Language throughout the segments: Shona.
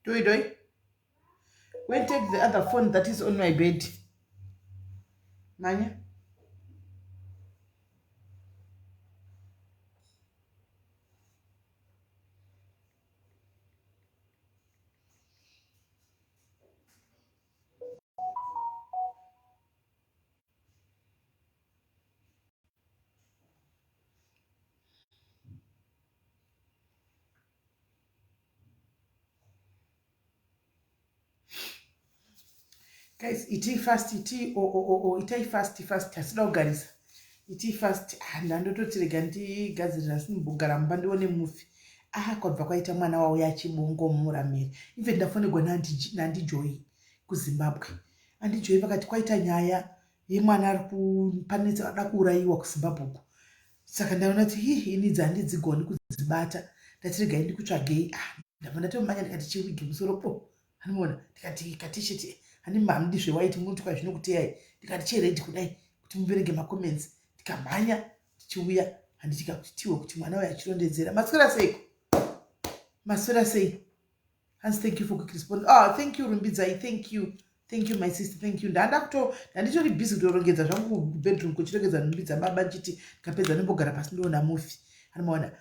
Doi doi. Go and take the other phone that is on my bed. Manya. Guys, itii fast, itii o o o o, itai fast fast, tasida kugarisa. Itii fast. Ah, ndandototi rega ndigadzirira asi ndimbogara mumba ndione mufi. Ah, kwabva kwaita mwana wauya achibongomora mhere. Even ndafonegwa naAndijoy kuZimbabwe. AndiJoy vakati kwaita nyaya yemwana ari kupanetsa ada kuurayiwa kuZimbabwe uko. Saka ndaona kuti hii ini idzi handidzigoni kudzibata. Ndati regai ndikutsvagei. Ah, ndabva ndatomanya ndikati chiwigi musoro po. Anoona ndikati katisheti hani hamudi zvewhite munoti kwa zvinokuteyai. Ndikati chered kudai kuti muverenge macomments. Ndikamhanya ndichiuya handitika kuti tiwe kuti mwana uyu achirondedzera. Maswera seiko? Maswera sei? Hanzi thank you for quick response. Oh, thank you Rumbidzai. Thank you. Thank you my sister. Thank you. Ndanda kuto ndanditori busy kutorongedza zvangu bedroom kuchirongedza nhumbi dzababa ndichiti ndikapedza ndombogara pasi ndoona movie. Anomaona.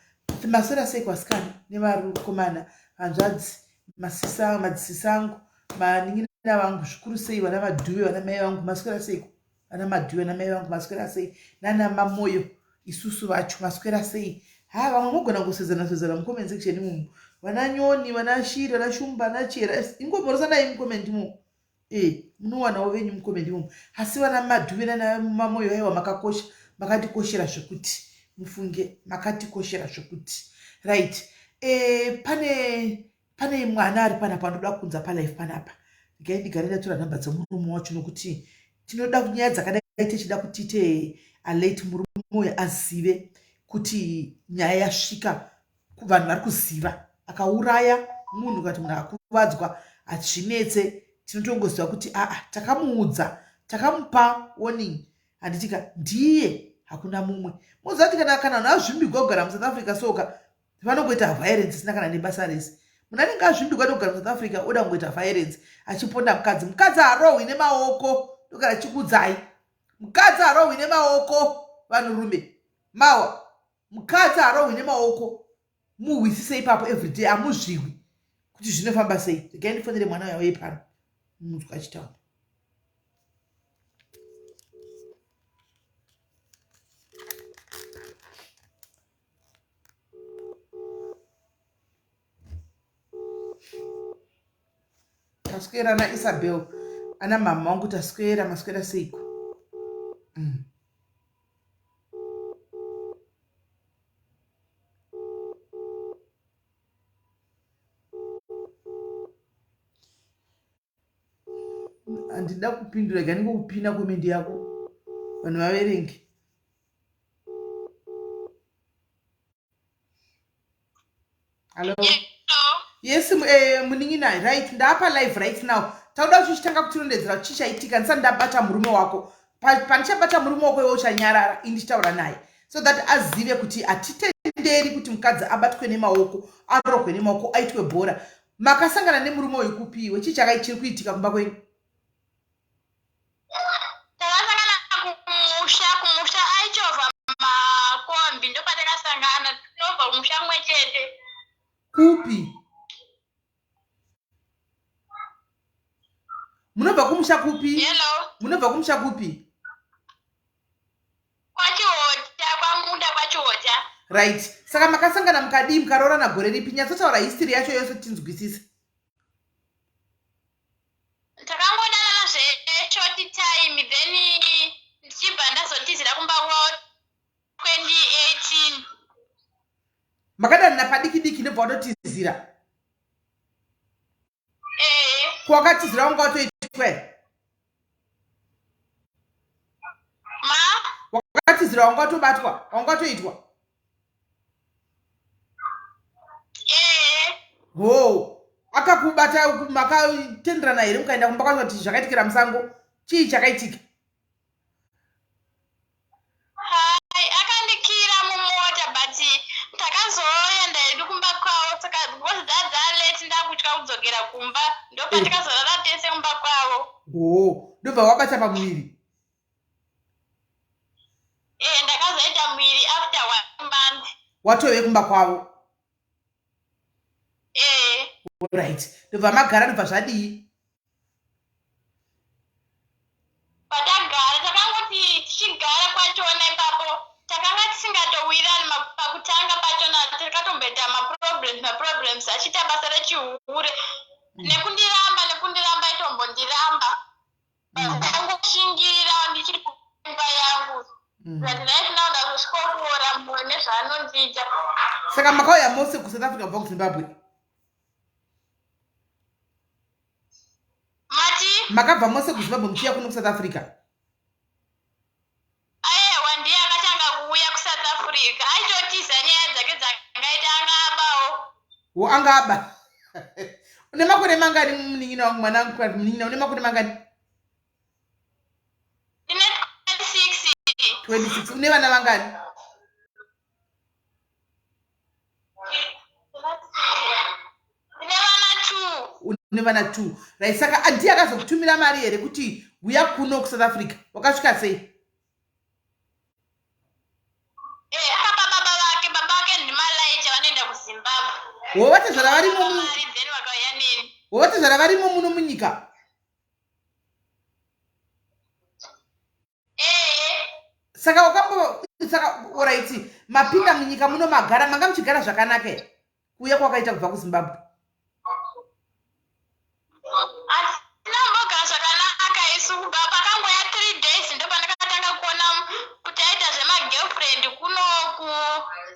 Maswera sei kwasikana nevarukomana hanzvadzi masisa madzisisa angu manin'ina vangu zvikuru sei vana vadhuve vana mai vangu maswera seiko vana madhuve vana mai vangu maswera sei nana mamoyo isusu vacho maswera sei ha vamwe mogona kusedzana sedzana mucomment section imomo vana nyoni vana shiri vana shumba vana chera ingomhorosanai mucomment imomo e munowanawo venyu mucomment imomo asi vana madhuve nana mamoyo aiwa makakosha makatikoshera zvekuti mufunge makatikoshera zvekuti right e, pane pane mwana ari panapa ndoda kunza palife panapa regai ndigare ndatora nhamba dzemurume wacho nokuti tinoda nyaya dzakadai tichida kuti tiite alert murume uyo azive kuti nyaya yasvika kuvanhu vari kuziva akauraya munhu kati munhu akuvadzwa hazvinetse tinotongoziva kuti aa takamuudza takamupa warning handitika ndiye hakuna mumwe moziva kuti kana kana vanhu azvimbigwa kugara musouth africa soka vanongoita violence isina kana nebasa rese munhu anenge azvimbigwa nekugara musouth africa oda kungoita violence achiponda mukadzi mukadzi harohwi nemaoko ndogara chikudzai mukadzi harohwi nemaoko vanhurume mawa mukadzi harohwi nemaoko muhwisise ipapo everyday hamuzvihwi kuti zvinofamba sei regai ndifonere mwana uya uye pano munzwa achitaura taswera ana isabel ana mama wangu taswera maswera seiko mm. handida kupindura ega ndingokupina komendi yako vanhu vaverenge hallo yes eh, munin'ina right ndaapa live right now tauda kuti uchitanga kutirondedzera kuti chichaitika ndisati ndabata murume wako pandichabata murume wako iwe uchanyarara ini ndichitaura naye so that azive kuti hatitenderi kuti mukadzi abatwe nemaoko arohwe nemaoko aitwe bhora Makasangana nemurume uyu kupi iwe? Chii chakai chiri kuitika kumba kwenyu? Takasangana kumusha, kumusha aichovha makombi ndopatakasangana tinobva kumusha mumwe chete. Kupi? Munobva kumusha kupi? Hello. Munobva kumusha kupi? Kwachihota, kwamunda kwachihota. Right. Saka makasangana mukadii mukaroorana gore ripi? Nyatsotaura history yacho yose tinzwisise. Takangodanana zveshort time then ndichibva ndazotizira kumba kwavo 2018. Makadanana padiki diki ndobva watotizira. Ehe. Kwakatizira wanga watoitwa Ma? Wakatizira wanga watobatwa, wanga watoitwa. Ehe. Ho. Akakubata makatenderana here mukaenda kumba kwacho kuti zvakaitikira musango? Chii chakaitika? Hai, akandikira mumota but takazoenda hedu kumba kwavo saka because dadza late ndakutya kudzokera kumba. kumba ndopatikazorara tese kumba kwavo. Oo, ndobva wabata pamuviri? Eh, ndakazoita muviri after one month. Watove kumba kwavo? Eh. Right, ndobva magara, ndobva zvadii? Patagara takangoti tichigara kwachona ipapo takanga tisingatowirani pakutanga pachona takatomboita maproblems maproblems achiita basa rechihure nekundiramba nekundiramba itombondiramba ndangoshingirira ndichiri kumba yangu but right now ndazosvika kuora moyo nezvaanondiita. Saka makauya mose kuSouth Africa kubva kuZimbabwe? Mati? Makabva mose kuZimbabwe muchiuya kuno kuSouth Africa? Ayewa, ndiye akatanga kuuya kuSouth Africa. Aitotiza nyaya dzake dzangaita, anga abawo. Wo, anga aba. Une makore mangani munin'ina wangu, mwanangu, kana munin'ina, une makore mangani? Ndine 26. 26. Une vana vangani? Ndine vana 2. Une vana 2. Right, saka ndiye akazokutumira mari here kuti uya kuno kuSouth Africa? Wakasvika sei? Eh, akapa baba vake, baba vake ndimalaicha vanoenda kuZimbabwe. Wovatezvara varimo Mari then vakauya neni. Wovatezvara varimo muno munyika? Ehe. Saka wakambo, saka alright, mapinda munyika muno magara, manga muchigara zvakanaka here kuuya kwakaita kubva kuZimbabwe? Hatina kumbogara zvakanaka isu kubva pakangoya 3 days ndopandakatanga kuona kuti aita zvemagirlfriend kunoku,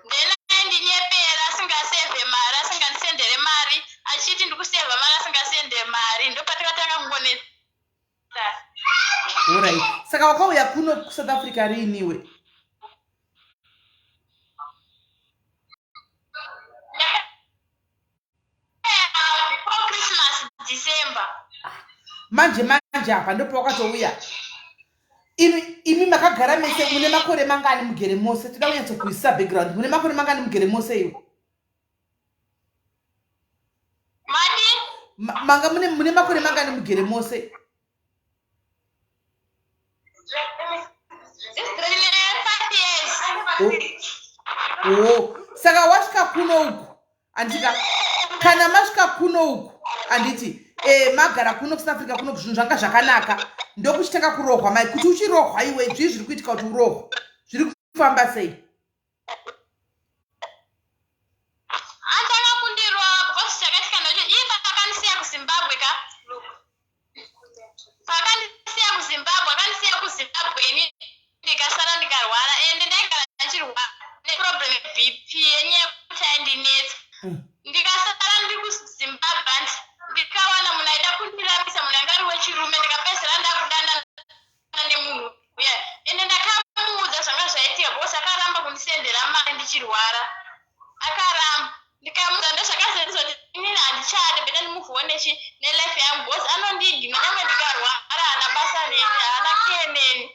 then aindinyepera asingasevhe mari, asingandisendere mari, achiti ndikusevha mari asingasende mari, ndopatakatanga kungonetsa. Alright, saka wakauya kuno kuSouth Africa riiniwe? Before Christmas, December. Manje manje apa ndopawakatouya. Imi makagara mese mune makore mangani mugere mose? Toda kunyatsokuisa background. Mune makore mangani mugere mose iwe? Mati? Manga mune makore mangani mugere mose? Ndine 5 years. Oh, saka wasvika kuno uku andika, kana masvika kuno uku anditi magara kuno kuSouth Africa kuno, zvinhu zvanga zvakanaka, ndokuchitanga kurohwa mai, kuti uchirohwa iwe, zvii zviri kuitika kuti urohwa, zviri kufamba sei? Atanga kundirova because chakaitika ndocho, iye paakandisiya kuZimbabwe ka, paakandisiya kuZimbabwe, akandisiya kuZimbabwe, ini ndikasara ndikarwara, ende ndaigara ndichirwara neproblem yeBP yenyaya yekuti aindinetsa. Ndikasara ndiri kuZimbabwe andi ndikawana munhu aida kundirapisa, munhu anga ari wechirume, ndikapedzisira ndakudanana nemunhu uya, ende ndakamuudza zvanga zvaitika because akaramba kundisendera mari ndichirwara, akaramba. Ndikamuudza, ndozvakazondiza kuti inini handichade, better ndimove on nelife yangu because anondiignore, nyange ndikarwara haana basa neni, haana care neni.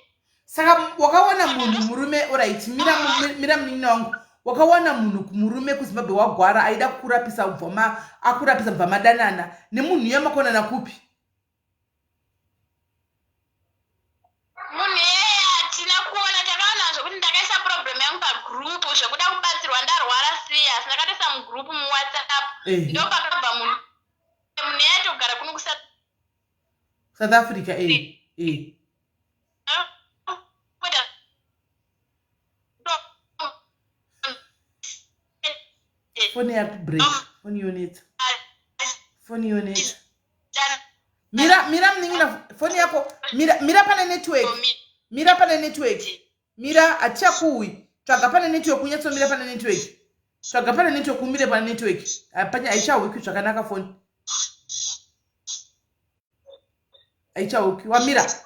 Saka wakawana munhu murume, alright, mira mira munin'ina wangu, wakawana munhu murume kuZimbabwe wagwara aida kukurapisa, ubva akurapisa, bva madanana nemunhu iye, makonana kupi? Munhu iyeye hatina kuona, takaona zvokuti ndakaisa problem yangu pagroup zvekuda kubatsirwa, ndarwara serious, ndakatoisa mugroup muWhatsApp. Ndo pakabva munhu, munhu iye aitogara kuno kuSouth South Africa, eh. Africa. Foni yakubreak, foni yonetsa, foni yonetsa. Mira, mira munin'ina, foni yako, mira, mira pane network, mira pane network, mira, hatichakuwi. Tsvaga pane network, unyatsomira pane network, tsvaga pane network, umire pane network. Hapanya, haichahwiki zvakanaka foni, haichahwiki wamira.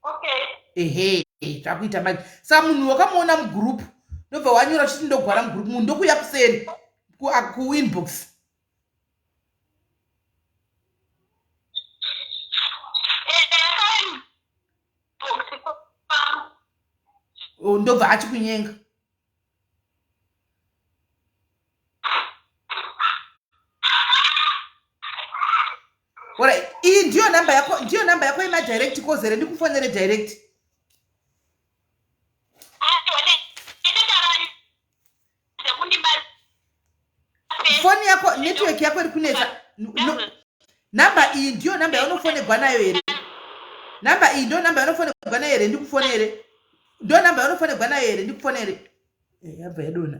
Okay. Ehe, zvakuita manje. Saka munhu wakamuona mugroup, ndobva wanyora uchiti ndogwara mugroup, munhu ndokuya kuseri kuinbox. Oh, ndobva achikunyenga. Orit, iyi ndiyo namba yako, ndiyo namba yako yemadirect calls here? Ndikufonere direct. Foni yako, network yako iri kunetsa. Namba iyi ndiyo namba yaunofonegwa nayo here? Namba iyi ndiyo namba yaunofonegwa nayo here? Ndikufonere. Ndiyo namba yaunofonegwa nayo here? Ndikufonere. Eh, yabva yadonha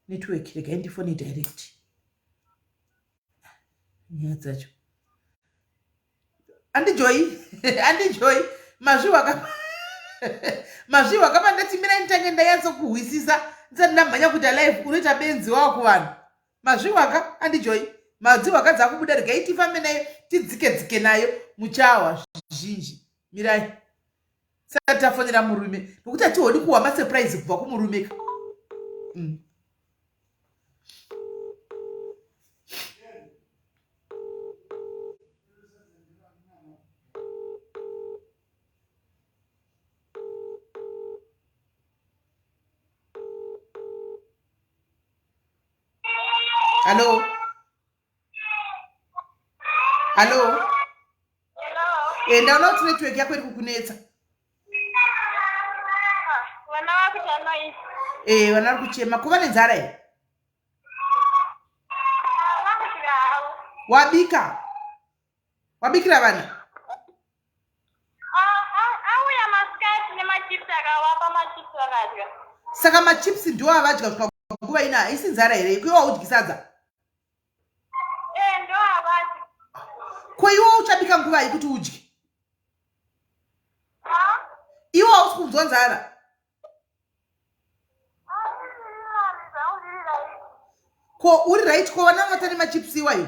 network. Regai ndifone direct. Nyaya dzacho. Andijoi, andijoi. Mazviwa mazviwa kapa ndati mirai nditange ndanyatsokuhwisisa ndisati ndamhanya kuita live. Unoita benzi wako kuvanhu. Mazviwaka andijoi, madziwaka dzakubuda. Regai tifambe nayo, tidzike dzike nayo muchawa zvizhinji. Mirai sati tafonera murume, nokuti hatihodi kuwa masurprise kubva kumurume ka. Hallo, hallo. E, ndaona kuti network yako iri kukunetsa. Vana vakuita noise. E, vana vari kuchema. Kuva nenzara here? Vakudya havo. Wabika? Wabikira vana? Auya masikati nemachips, akavapa machips vakadya. Saka machips ndiwo avadya kusvika nguva ina? Haisi nzara here? Kuiwa haudyi sadza? E, ndo avadya. Ko iwe uchabika nguvai kuti udye? Iwe hausi kunzwa nzara? Ko uri right? Ko vana vata nemachips iwayo?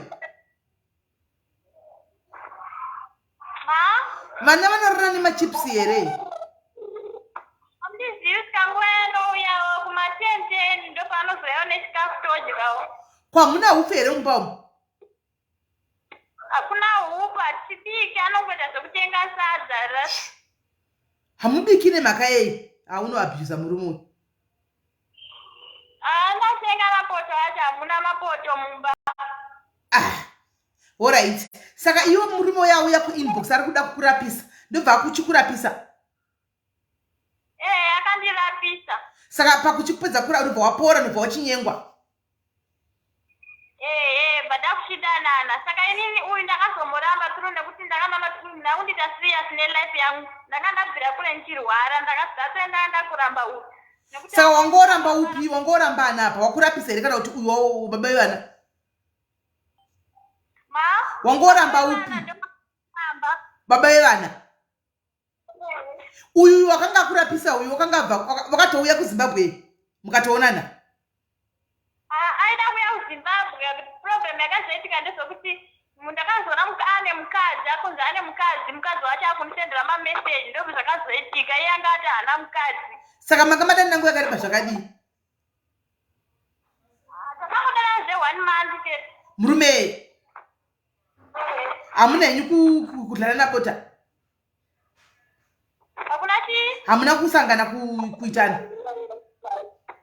Vana vanorara nemachips here? Handizivi, sikanguva yanouyawo kuma10 10 ndopaanozouyawo nechikafu todyawo. Kwamuna upfu here mumba umu? Hakuna hupu, hatibiki, anongoita zvekutenga sadza. Hamubiki nemhaka yei? Haunoabhusa murume uyu. Ndatenga mapoto acho, hamuna mapoto mumba. Ah, alright. Saka iwe murume uyo auya kuinbox ari kuda kukurapisa, ndobva akuchikurapisa? Ee, akandirapisa. Saka pakuchikupedza kura unobva wapora, unobva wachinyengwa? Ehe, bada kuchidanana. Saka inini uyu ndakazomuramba turu nekuti ndakanoona kuti uyu ndakundiita serious nelife yangu. Ndanga ndabvira kure ndichirwara, ndakazatoenda ndakuramba uyu. Nekuti Saka wangoramba upi? Wangoramba ana apa wakurapisa here, kana kuti uyu baba vevana? Ma? Wangoramba upi? Ndokuramba. Baba vevana uyu wakanga akurapisa, uyu wakanga abva, wakatouya kuZimbabwe mukatoonana? Aida kuuya kuZimbabwe. Problem yakazoitika ndezvekuti ndakazoona ane mukadzi, akunzi ane mukadzi, mukadzi wacho akundisendera mameseji. Ndobva zvakazoitika, iye anga ati haana mukadzi. Saka manga madani nguva yakareba zvakadii? Takangodana zve one month chete. Murume hamuna henyu kudlana bota? Hakuna chii? Hamuna kusangana kuitana?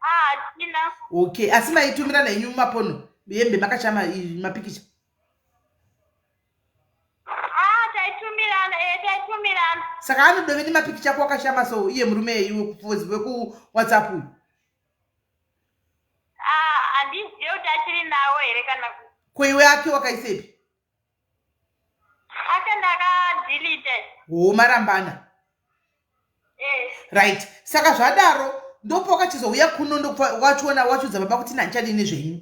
Hatina. Okay, asi maitumirana henyu mapono, hembe makashama, mapikicha? Taitumirana, e, taitumirana. Saka anodove nemapikicha ako wakashama so, iye murume iwe wekuWhatsApp uyu? Handizive kuti achiri nawo here kana kuti. Ko iwe ake wakaisepi? Ake ndakadelete. Ho, marambana? Eh. Right, saka zvadaro ndopo wakachizouya kuno, wachiona wachiudza baba kuti nandichadii nezvenyu?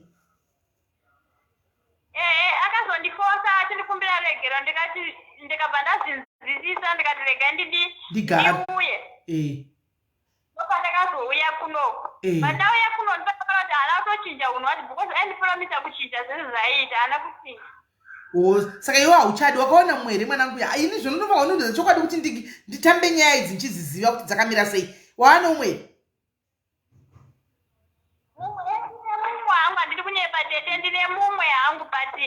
Ee, akazondifosa achindikumbira regero, ndikati, ndikabva ndazvinzwisisa, ndikati regai ndidi Ndigare. Ndiuye. Ndopandakazouya kunoko. Eh. Pandauya kuno ndopakaona kuti haana kutochinja unhu wacho, because aindipromisa kuchinja zvese zvaiita, haana kuchinja. O, saka iwe hauchadi, wakaona mumwe here mwanangu? Ya, ini zvino ndobva wanondiudza chokwadi kuti nditambe nyaya idzi ndichiziziva kuti dzakamira sei. Waane umwe here? Mumwe, ndine mumwe hangu, handidi kunyepa tete, ndine mumwe hangu, but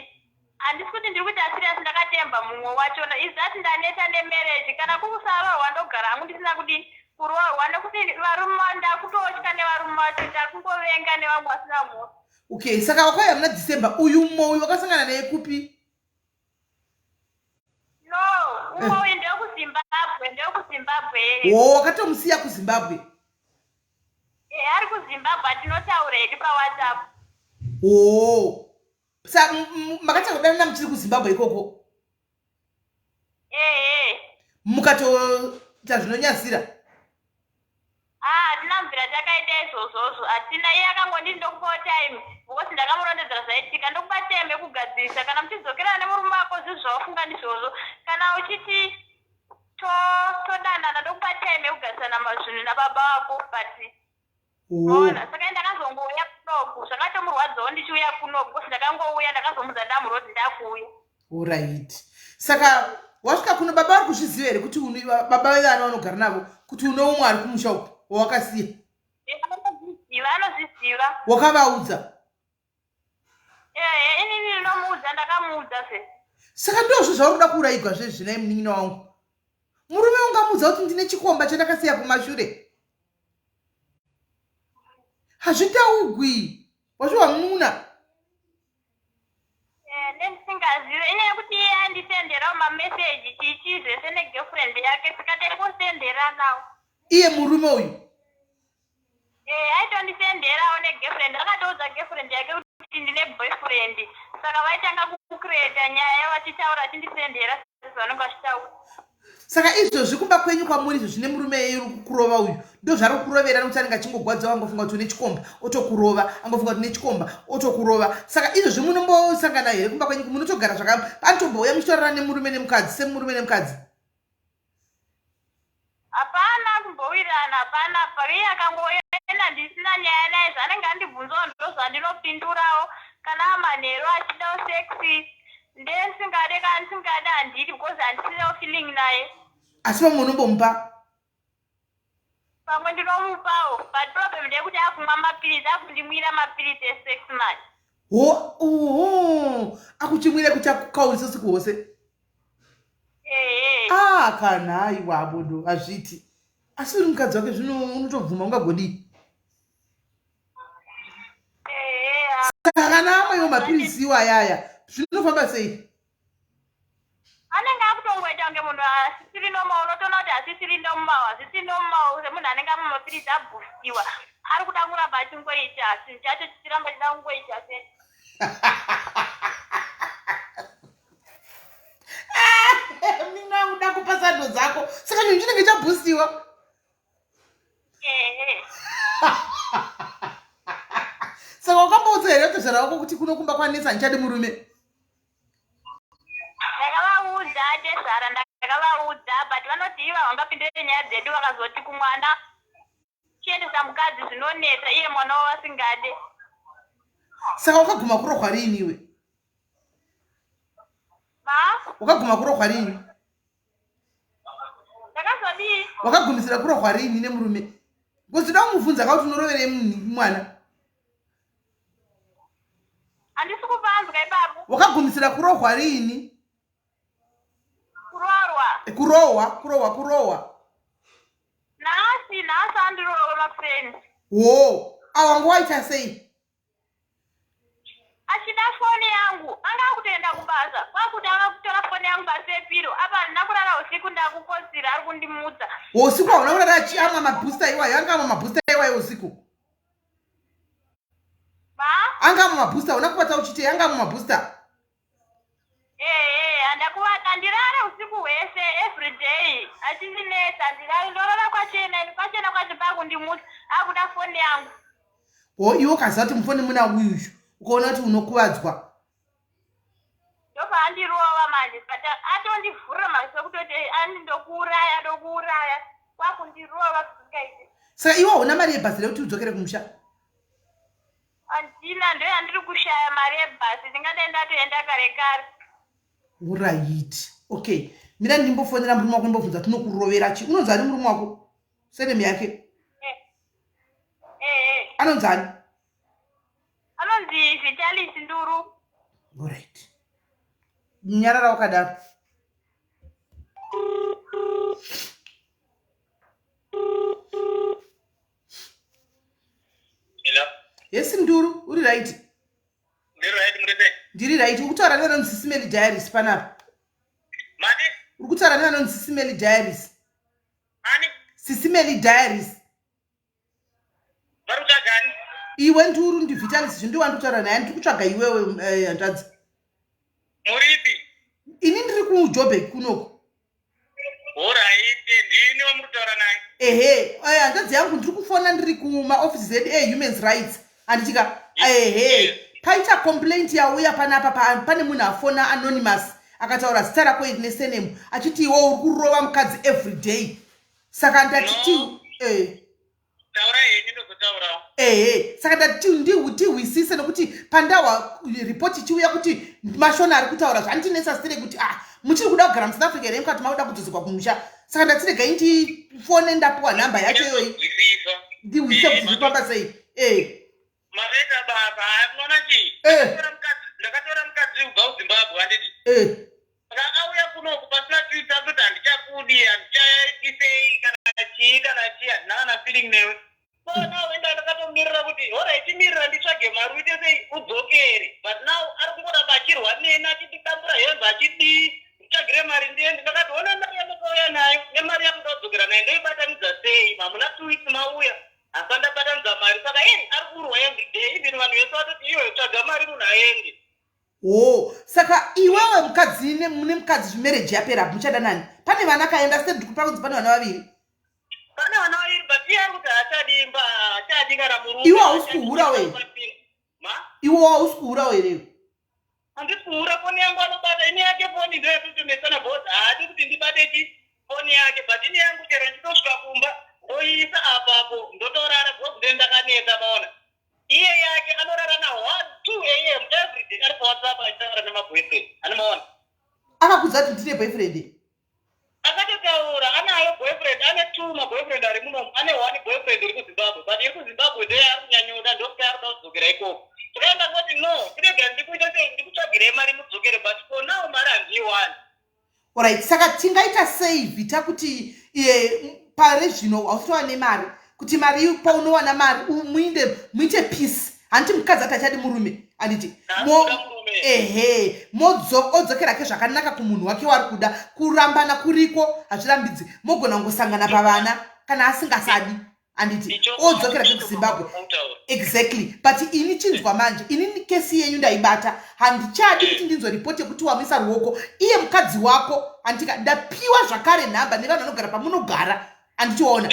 handisi kuti ndiri kuita serious. Ndakatemba mumwe wachona. Is that ndaneta nemarriage, kana kukusaroorwa ndogara hangu ndisina kudi kuroorwa, nekuti varume ndakutotya nevarume vacho, ndakungovenga nevamwe vasina mhosva. Okay, saka wakauya muna December. Uyu mumwe uyu wakasangana naye kupi? Umwe uyu ndewekuZimbabwe, ndewekuZimbabwe. Wo wakatomusiya kuZimbabwe? Eh, ari kuZimbabwe atinotaura hedu paWhatsApp. Oh. Sa makatanga kudanana muchiri kuZimbabwe ikoko? Ehe. Mukatoita zvinonyadzisira? Ah, hatina kubvira takaita izvozvozvo hatina. Iye akangonditi ndokupawo time because ndakamurondedzera zvaitika ndokupa time yekugadzirisa kana muchidzokerana nemurume wako zvinhu zvawafunga ndizvozvo kana uchiti todanana ndokupa time yekugadzirisana zvinhu nababa wako but Ona saka ndakazongouya kunoku zvakatomurwadzawo ndichiuya kunoku because ndakangouya ndakazomudza ndamurodzi ndakuuya. Orit saka wasvika kuno baba vari kuzviziva here kuti baba vevana vanogara navo kuti une umwe ari kumusha uku wawakasiya? Vanozviziva, anozviziva. Wakavaudza? Ehe, inini ndinomuudza, ndakamuudza zve. Saka ndozvo zvauri kuda kuurayigwa zvezvi nhai munin'ina wangu. Murume ungamuudza kuti ndine chikomba chandakasiya kumashure? Hazvitaugwi. Wazviwa munun'una? Eh, nendisingazive inyaya yekuti iye andisenderawo mameseji chichi zvese negirlfriend yake saka taingosenderanawo. Iye murume uyu? Eh, aitondisenderawo negirlfriend akatoudza girlfriend yake kuti ndine boyfriend saka vaitanga kucreata nyaya vachitaura achindisendera sezvanenge vachitaura. Saka izvozvi kumba kwenyu kwamuri izvo zvine murume iyeye uri kukurova uyu ndozvari kukurovera nekuti anenge achingogwadziwa angofunga kuti une chikomba otokurova angofunga kuti une chikomba otokurova saka izvozvi munombosangana here kumba kwenyu munotogara zvaka anotombouya muchitorara nemurume nemukadzi semurume nemukadzi Hapana kumbowirirana hapana iye akangoenda ndisina nyaya naye zvaanenge andibvunzawo ndozvandinopindurawo kana amanheru achidawo sex ndendisingade kana ndisingade handidi because handisinawo feeling naye. Asi pamwe unombomupa? Pamwe ndinomupawo but problem ndeyekuti akumwa mapiritsi akundimwira mapiritsi esex manje. Ho oho akuchimwira kuti akukaurisa usiku hwose? Ehe. Ah kana aiwa abodo hazviiti. Asi uri mukadzi wake zvino unotobvuma ungagodii? Ehe. Saka kana amwe iwo mapiritsi iwayaya zvinofamba sei? Anenge akutongoita kunge munhu asisiri normal unotoona kuti asisiri normal hazvisi normal semunhu anenge amwa mapiritsi abhustiwa ari kuda kuramba achingoita chinhu chacho chichiramba chida kungoita se Mina kuda kupa sando dzako saka chinhu chinenge chabhustiwa. Ehe. Saka wakamboudza here tezvara wako kuti kuno kumba kwanetsa handichadi murume? Ndakavaudza tezvara ndakavaudza but vanoti ivo havangapindire nyaya dzedu vakazoti kumwana chiendesa mukadzi zvinonetsa iye mwana wavo vasingade. Saka wakaguma kurohwa riini iwe? Ma? Wakaguma kurohwa riini? Ndakazodii? Wakagumisira kurohwa riini nemurume? Because ndoda kumubvunza ka kuti unoroverei mwana? Handisi kupanzwa ipapo. Wakagumisira kurohwa riini? Kuroorwa. Kurohwa, kurohwa, kurohwa. Nhasi, nhasi andirohwa makuseni. Wo, awa waita sei? Achida foni yangu, anga akutoenda kubasa. Kwakutanga kutora foni yangu pasi pepiro. Apa handina kurara usiku ndakukotsira ari kundimutsa. Usiku hauna kurara achiamwa mabooster iwayo, anga amwa mabooster iwayo usiku. Anga amwa mabooster, hauna kubata uchitei, anga amwa mabooster. Ehe, handakuvata handirare usiku hwese everyday achindinetsa handirare ndorara kwachena ini kwachena kwacho pakundimutsa akuda foni yangu. Ho iwe ukaziva kuti mufoni muna uyu uyu ukaona kuti unokuvadzwa. Ndopaandirova manje but atondivhurira maziso kutoti ani ndokuuraya ndokuuraya kwakundirova zvisingaiti. Saka iwe hauna mari yebhazi rekuti udzokere kumusha? Handina, ndoyandiri kushaya mari yebhasi, ndingadai ndatoenda kare kare. Uraiti. Okay. Mira ndimbofonera murume wako ndimbobvunza tinokurovera chi. Unonzi ani murume wako? Surname yake? Eh. Eh, eh. Anonzi ani? Anonzi Vitalis Nduru. Alright. Nyarara wakadaro. Hello. Yes Nduru, uri right? Ndiri right muri sei? Ndiri right. Ukutaura nevanonzi Sisimeli Diaries panapa. Mati? Uri kutaura nevanonzi Sisi Melly Diaries. Ani? Sisi Melly Diaries. Vari kutsvaga ani? Iwe Nduru, ndiVitalis zvindu wandikutaura naye, ndiri kutsvaga iwewe hanzvadzi. Muripi? Ini ndiri kuJoburg kunoku. Alright, ndini wamuri kutaura naye. Ehe, hanzvadzi yangu, ndiri kufona ndiri kumaoffices edu ehuman rights, handitika? Ehe, paita complaint yauya panapa, pane munhu afona anonymous akataura zita rako iri nesurname, achiti iwe uri kurova mukadzi every day, saka ndatiti No. Taura henyu, ndozotaurawo. Ehe, saka ndati ndihwisise nekuti pandahwa ripoti ichiuya kuti Mashona ari kutaura zvandinetsa sire kuti ah, muchiri kuda kugara muSouth Africa here, mukati makuda kudzoserwa kumusha. Saka ndati regai ndifone, ndapuwa nhamba yacho iyoyi. Zwisisa. Ndihwisise kuti zvifamba sei. Maita basa. Haya, munoona chii? Ndakatora mukadzi kubva kuZimbabwe, handiti? Saka auya kunoku pasina tuita kuti handichakudi, handichaisei, kana chii kana chii, handina kana feeling newe. So now enda ndakatomirira kuti alright, mirira nditsvage mari, uite sei, udzokere. But now ari kungoramba achirwa neni, achindidambura hembe, achidii, nditsvagire mari ndiende. Ndakati ona mari yandakauya nayo nemari yamuda kudzokera nayo ndoibatanidza sei? Hamuna 2 weeks mauya, hasa ndabatanidza mari. Saka ei, ari kurwa every day, even vanhu vese vatoti iwe tsvaga mari munhu aende. O, saka iwewe mukadzi mune mukadzi, zvimarriage yapera, muchada nani? Pane vana kaenda state pakunzi pane vana vaviri. Pane vana vaviri, but iye ari kuti haachadi imba, haachadi kana murume. Iwe hausi kuhura we? Ma? Iwe hausi kuhura here? Handisi kuhura. Foni yangu anobata, ini yake foni ndo yatotomesana because haadi kuti ndibate chi foni yake, but ini yangu chero ndichitosvika kumba ndoiisa apapo, ndotorara because ndee ndakaneta, maona. Iye yake anorara na 1 2 a.m. every day, ari paWhatsApp achitaura nemaboyfriend, ani maona. Akakudza kuti ndine boyfriend? Akatotaura anayo boyfriend, ane two maboyfriend ari munomu, ane one boyfriend iri kuZimbabwe, but iri kuZimbabwe ndoyaari kunyanyoda, ndokuti ari kuda kudzokera ikoko. Saka ndangoti no, tirega ndikuita sei, ndikutsvagirei mari mudzokere, but for now mari handiiwani. Alright, saka tingaita sei, Vita, kuti pare zvino hausitova nemari, kuti mari paunowana mari muinde muite peace? Handiti mukadzi ati achadi murume, handiti? Haasi murume. Ehe, odzokera ke zvakanaka kumunhu wake wari kuda. Kurambana kuriko, hazvirambidzi, mogona kungosangana pavana kana asingasadi, handiti? Odzokera ke kuZimbabwe. Exactly. But ini chinzwa manje, inini kesi yenyu ndaibata, handichadi kuti ndinzwe ripoti yekuti wamuisa ruoko iye mukadzi wako, handika? Ndapiwa zvakare nhamba nevanhu vanogara pamunogara, handichiona?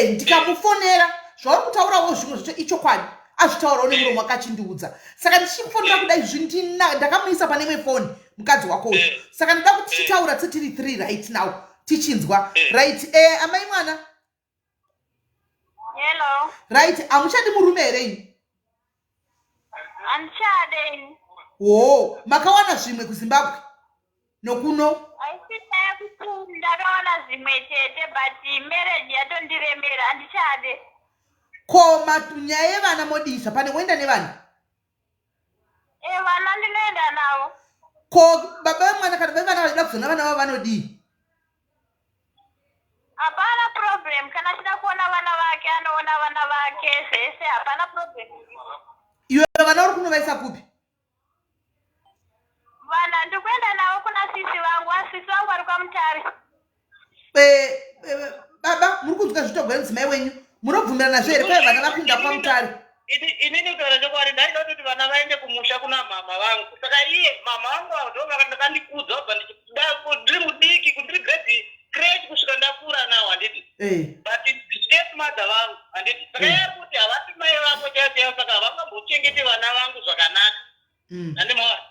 Ndikamufonera, zvauri kutaurawo zvimwe zvacho ichokwadi, azvitaurawo nemuromo wake achindiudza. Saka ndichifonera kudai zvindina ndakamuisa pane imwe foni mukadzi wako uyu. Saka ndoda kuti tichitaura tsetiri 3 right now, tichinzwa. Right, amai mwana. Hello. Right, hamuchadi murume here ini? Handichade ini. Wo, makawana zvimwe kuZimbabwe nokuno? Haisi nyaya kuti ndakawana zvimwe chete, but marriage yatondiremera, handichade. Ko nyaya yevana modisa pane woenda nevana? E, vana ndinoenda navo. Ko baba vemwana kana vevana vachida kuzona vana vavo vanodii? Hapana problem, kana achida kuona vana vake anoona vana vake zvese, hapana problem. Iwe vana uri kunovaisa kupi? Vana ndikuenda navo kuna sisi vangu, asisi vangu vari kwaMutare. Baba, muri kunzwa zvitogwa nemudzimai wenyu, munobvumirana nazvo here kwai vana vakuenda kwaMutare? Inini kutaura chokwadi ndaida kutoti vana vaende kumusha kuna mama vangu. Saka iye mama vangu avo ndo ndakandikudza kubva ndiri mudiki, kundiri grade crèche kusvika ndakura nawo, handiti? But step mother vangu, handiti? Saka iye ari kuti havasi mai vako chaivo chaivo, saka havangambochengeti vana vangu zvakanaka. Handimaona?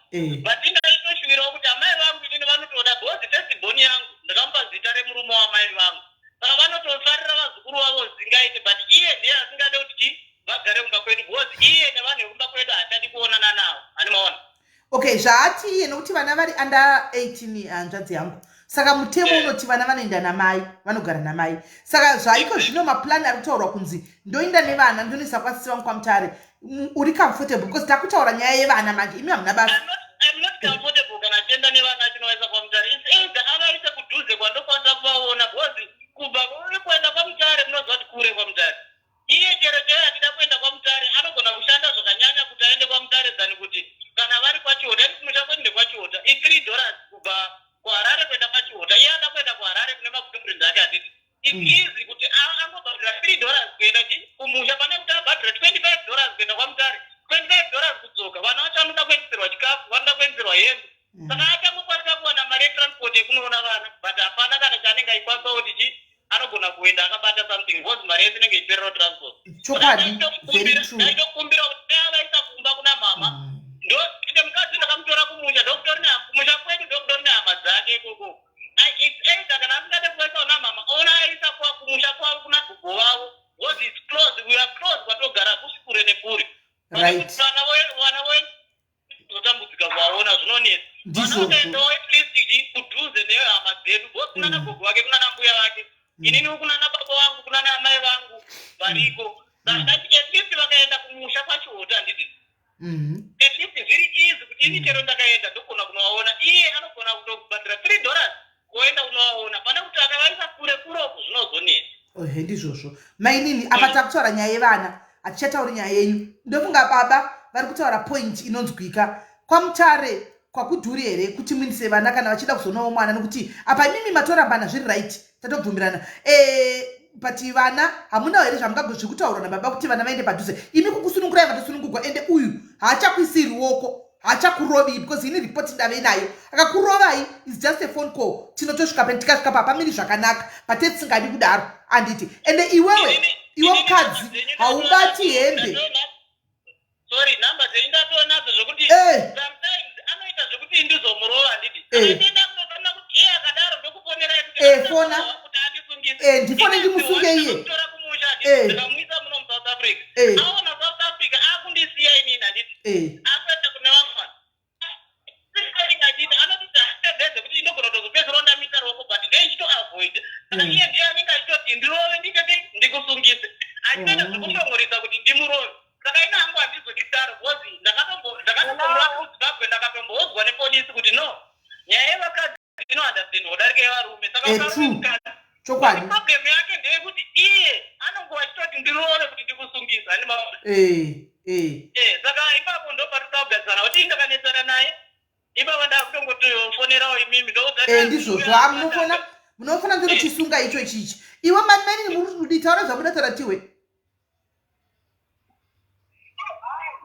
But ndaitoshuvirawo kuti amai vangu inini vanotoda because first born yangu ndakamupa zita remurume wamai vangu, saka vanotofarira vazukuru vavo zingaite, but iye ndiye asingade kuti chi vagare kumba kwedu because iye nevanhu vekumba kwedu haachadi kuonana navo, handimaona? Okay, zvaati iye nokuti vana vari under 18, hanzvadzi yangu, saka mutemo unoti vana vanoenda namai, vanogara namai. Saka zvaiko zvino maplani ari kutaurwa kunzi ndoenda nevana ndonoisa kwasisi vangu kwaMutare, uri comfortable? Because takutaura nyaya yevana manje, imi hamuna basa. I'm not comfortable kana achienda nevana achinovaisa kwaMutare. It's either avaise kudhuze kwandokwanisa kuvaona, because kubva uri kuenda kwaMutare, munoziva kuti kure kwaMutare. Iye chero chaiyo achida kuenda kwaMutare anogona kushanda zvakanyanya kuti aende kwaMutare than kuti kana vari kwaChihota. Ini kumusha kwedu ndekwaChihota, i$3 kubva. Kuharare kuenda kwaChihota, iye ada kuenda kuHarare kune maboyfriend ake, handiti? It's easy kuti angobhadhira $3 kuenda chi kumusha pane kuti abhadhira $25 kuenda kwaMutare, $25 kudzoka. Vana vacho vanoda kuendeserwa chikafu, vanoda kuendeserwa hembe. Saka achangokwanisa kuwana mari yetransport yekunoona vana, but hapana kana chaanenge achikwanisa kuti chi anogona kuenda akabata something, because mari yese inenge ichiperera transport. Chokwadi, very true. Ndaitokumbira kuti dai avaisa kumba kuna mama. Ndo ende mukadzi ndakamutora kumusha, ndokutori kumusha kwedu, ndokutori nehama dzake ikoko. It's either kana asingade kuvaisa kuna mama, ona aisa kumusha kwavo kuna gogo vavo, because it's close, we are close, kwatogara kusi kure nekure. Vana vozotambudzika kuvaona, zvinonetsa. Ndizvozvo. Vana at least kudhuze nehama dzedu, because kunana gogo vake, kunana mbuya vake, inini kunana baba vangu, kunana amai vangu variko. Saka at least vakaenda kumusha kwaChihota, handiti? At least zviri easy kuti ini chero ndakaenda ndogona kunovaona. Iye anogona kutobhadhira $3 kuenda kunovaona, pane kuti akavaisa kure kuroko zvinozonetsa. Ohe, ndizvozvo, mainini. Apa takutaura nyaya yevana, hatichatauri nyaya yenyu. Ndofunga baba vari kutaura point inonzwika. KwaMutare kwakudhuri here kuti muindise vana kana vachida kuzonawo mwana? Nekuti apa imimi matorambana, zviri right, tatobvumirana, but vana hamunawo here zvamungagozviri kutaurwa nababa kuti vana vaende padhuze? Imi kukusunungurai vatosunungurwa, ende uyu haachakuisiri ruoko, haachakurovi, because ini ripoti ndave nayo, akakurovai is just a phone call, tinotosvika pe tikasvika papamiri zvakanaka, pate tisingadi kudaro, anditi? Ende iwewe, iwe mukadzi, haubati hembe. Sorry, nhamba dzenyu ndatonadzo, zvokuti sometimes anoita zvekuti ndizomurova, handiti? Ndenda kunofanira kuti iye akadaro ndokufonerai kuti Fona. Kuti andisungise. Ndifone ndimusunge iye. Tora kumusha, ndikamuisa muno muSouth Africa, aona South Africa akundisiya inini, handiti? Akuenda kune vamwe vanhu achiti anototi ndeze kuti indogona kutozopedzisira ndamisa ruoko, but ndeichitoavoida. Saka iye ndiye anenge achitoti ndirove, nditete ndikusungise, achitoita zvekushongorisa kuti ndimurove. Saka ina hangu handizodi kudaro, because ndakatombomurova kuZimbabwe, ndakatomboudzwa nepolisi kuti no, nyaya yevakadzi inounderstand kudarika yevarume. Saka ukarove mukadzi, Problem yake ndeyekuti iye anongova achitoti ndirove kuti ndikusungisa, handi maona? Saka ipapo ndo patinoda kugadzisana, kuti indakanetsana naye ipapa, ndakutongofonerawo imimi. Ndizvozvo. Ha, munofona, munofona, ndinochisunga icho chichi. Iwe mainini, muri kudii? Taura zvamuda, taura tiwe.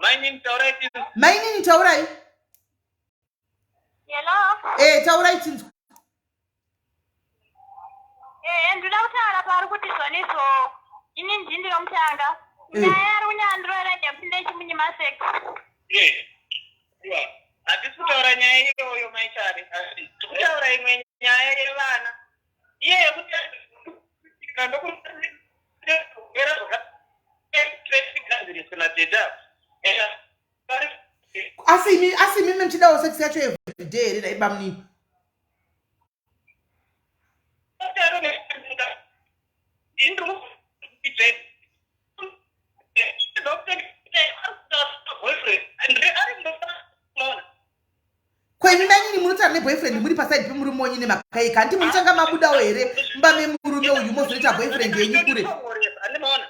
Mainini, taurai. Mainini, taurai. Hello. Taurai tinzwa. Ndoda kutaura pari kuti zvonizo ini ndini ndinomutanga. Nyaya yari kunyandirora yekuti ndechimunyima sex. Hatisi kutaura nyaya iyoyo, maichari. Tikutaura imwe nyaya yevana, iye yekuti ndokuera zvakagadziriswe nateta. Asi imi muchidawo sex yacho everyday here, dai bamunini? Kwenyu mainini, munotaura neboyfriend muri paside pemurume wenyu nemhaka yei? Kanti munotanga mabudawo here mumba memurume uyu, mozoita boyfriend yenyu kure? Andimaona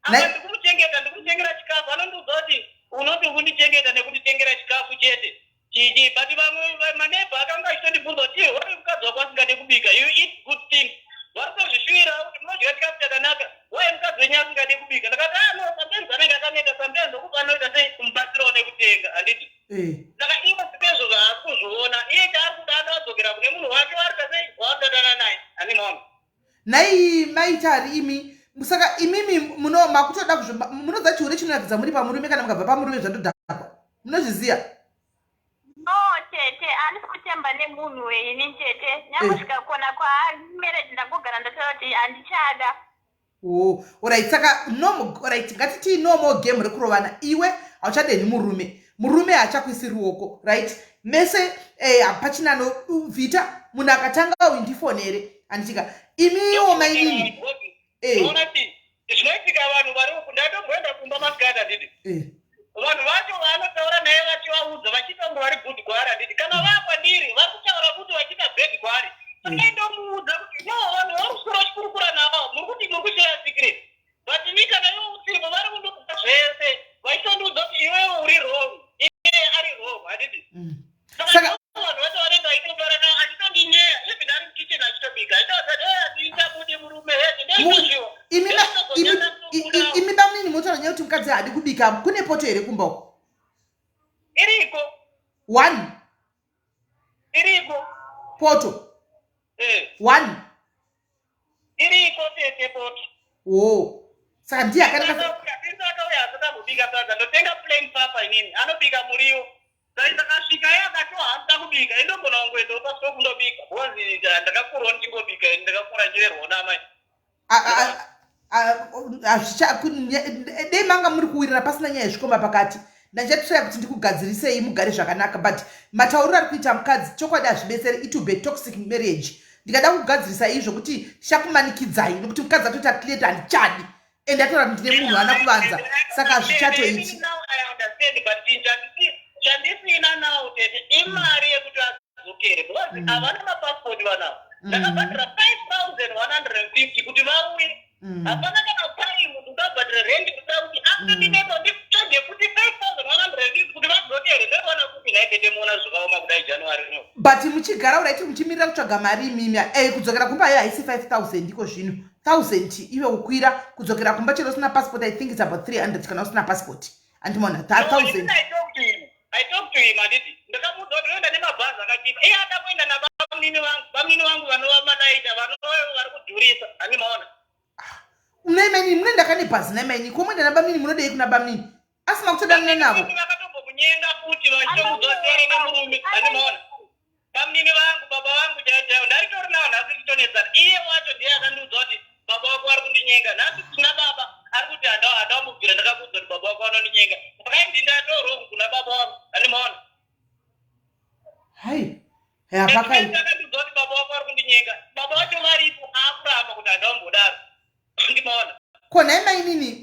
apa ndikumuchengeta, ndikumutengera chikafu. Anondiudza kuti unoti ukundichengeta nekunditengera chikafu chete chichi, but vamwe maneighbour akanga achitondibvunza kuti iwe wari mukadzi wako asingade kubika, you eat good things, vari kutozvishuwira kuti munodya chikafu chakanaka, wai mukadzi wenyu asingade kubika? Ndakati, ah no, sometimes anenge akaneta, sometimes ndokupa anoita sei kumubatsirawo nekutenga, handiti? Saka ivo sipezvo zvaari kuzviona, iye chaari kuda anoadzokera kune munhu wake waarita sei waanodatana naye, handimaona? Nhai maitari imi, saka imimi muno makutoda kuzvo munoziva chihure chinoratidza muri pamurume, kana mukabva pamurume zvatodhakwa, munozviziva? No tete, handisi kutemba nemunhu ini tete. Nyangosvika kona kwaari marriage, ndangogara ndataura kuti handichada. Oh, alright, saka no, alright, ngatitii no more game rekurovana. Iwe hauchadeni murume, murume haachakuisi ruoko, right? Mese hapachina no vhita. Munhu akatanga uyu ndifonere, handitika? Imiwo mainini. Unoona ti zvinoitika, vanhu vari uku, ndatomboenda kumba masikati, handiti? Vanhu vacho vaanotaura naye vachivaudza vachiita kunge vari good kwaari, handiti? Kana vaakwandiri vari kutaura kuti vachiita bad kwaari. Saka ndomuudza kuti no, vanhu vari kuswera vachikurukura navo, muri kuti muri kushare secret, but ini kana iwe usipo vari kundiudza zvese, vachitondiudza kuti iwewe uri wrong, iye ari wrong, handiti? Saka vanhu vacho vanenge vachitotaura navo. mukadzi haadi kubika. Kune poto here kumba uko? Iriko. One. Iriko. Poto. Eh. One. Iriko tete poto. Oh. Saka ndiye akanaka. Akauya asada kubika sadza. Ndotenga plain papa inini. Anobika muriwo. Dai ndakasvika iye akati haasida kubika. Indogona kungoendawo pasitofu ndobika. Because ndakakurawo ndichingobika ini ndakakura ndichirerwawo naamai. Dei manga muri kuwirira pasina nyaya yezvikomba pakati, ndachatsvaya kuti ndikugadzirisei mugare zvakanaka, but matauriro ari kuita mukadzi, chokwadi hazvibetseri. It will be toxic marriage. Ndikada kugadzirisa izvo kuti tichakumanikidzai, nokuti mukadzi atoita clear handichadi and ataura kuti ndine munhu ana kuvanza, saka hazvichatoiti. Chandisina now tete imari yekuti adzokere because havana mapasipoti vanavo. Ndakabhadhara 5150 kuti vauye. Hapana kana time ndikabhadhara rendi kuda kuti akutondinetsa nditsvage kuti 5150 kuti vadzokere. Ndoiwana kupi nhai tete? Muona zvakaoma kudai January no. But muchigara uraiti muchimirira kutsvaga mari imimi, kudzokera kumba iyo haisi 5000 iko zvino, 1000 ive kukwira kudzokera kumba chero usina passport. I think it's about 300 kana usina passport, andimona 1000. I talk to him, I talk to him, handiti? Ndakamuudza kuti unoenda nemabhazi akachipa. Iye ada kuenda nabamunini vangu. Bamunini vangu vanova manaita vanova vari kudhurisa, handimaona. Unaimani munoenda kane bhazi naimaini komoenda nabamunini, munodei kuna bamunini asina kutodanana navo? Vakatombomunyenga futi vachitomuudza kuti tori nemurume, handimaona. Bamunini vangu, baba vangu chaivo chaivo, ndaritori navo nhasi tichitonetsana. Iye wacho ndiye akandiudza kuti baba vako vari kundinyenga. Nhasi tina baba ari kuti handambobvira ndakakuudza kuti baba vako vanondinyenga. Saka ndatorong kuna baba vangu, handimaona. Hai, hapakai. Akandiudza kuti baba vako vari kundinyenga. Baba vacho varipo, aakuramba kuti handambodaro, handimaona. Ko nhai mainini,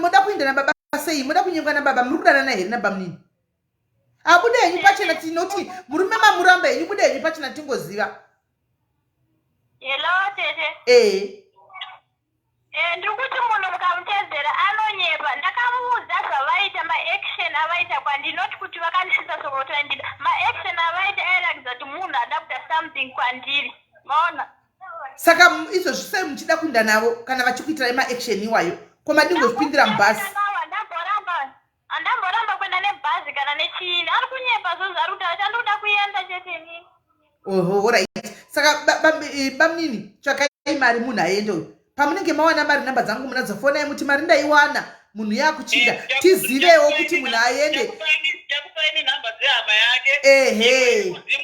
moda kuenda nababa sei? Moda kunyengwa nababa? Muri kudanana here nabamunini? Abude henyu pachena, tinoti murume mamuramba henyu. Bude henyu pachena tingoziva. Hello tete. Ee. Ndiri kuti munhu mukamutedzera anonyepa. Ndakamuudza zvavaita, maaction avaita kwandiri, not kuti vakandisvitsa soko kuti vandida. Maaction avaita airatidza kuti munhu ada kuita something kwandiri, maona? Saka izvozvi sei muchida kuenda navo kana vachikuitirai maaction iwayo? Ko madingozvipindira mubhasi? Ndamboramba, handamboramba kuenda nebhazi kana nechiini. Ari kunyepa zvozvo ari kutaura. Chandikuda kuenda chete inini. Oho, alright. Saka bamunini, tsvakai mari munhu aende uyu. Pamunenge mawana mari, namba dzangu munadzo, fonai muti mari ndaiwana, munhu yakuchinda, tizivewo kuti munhu aende. Chakupaini nhamba dzehama yake.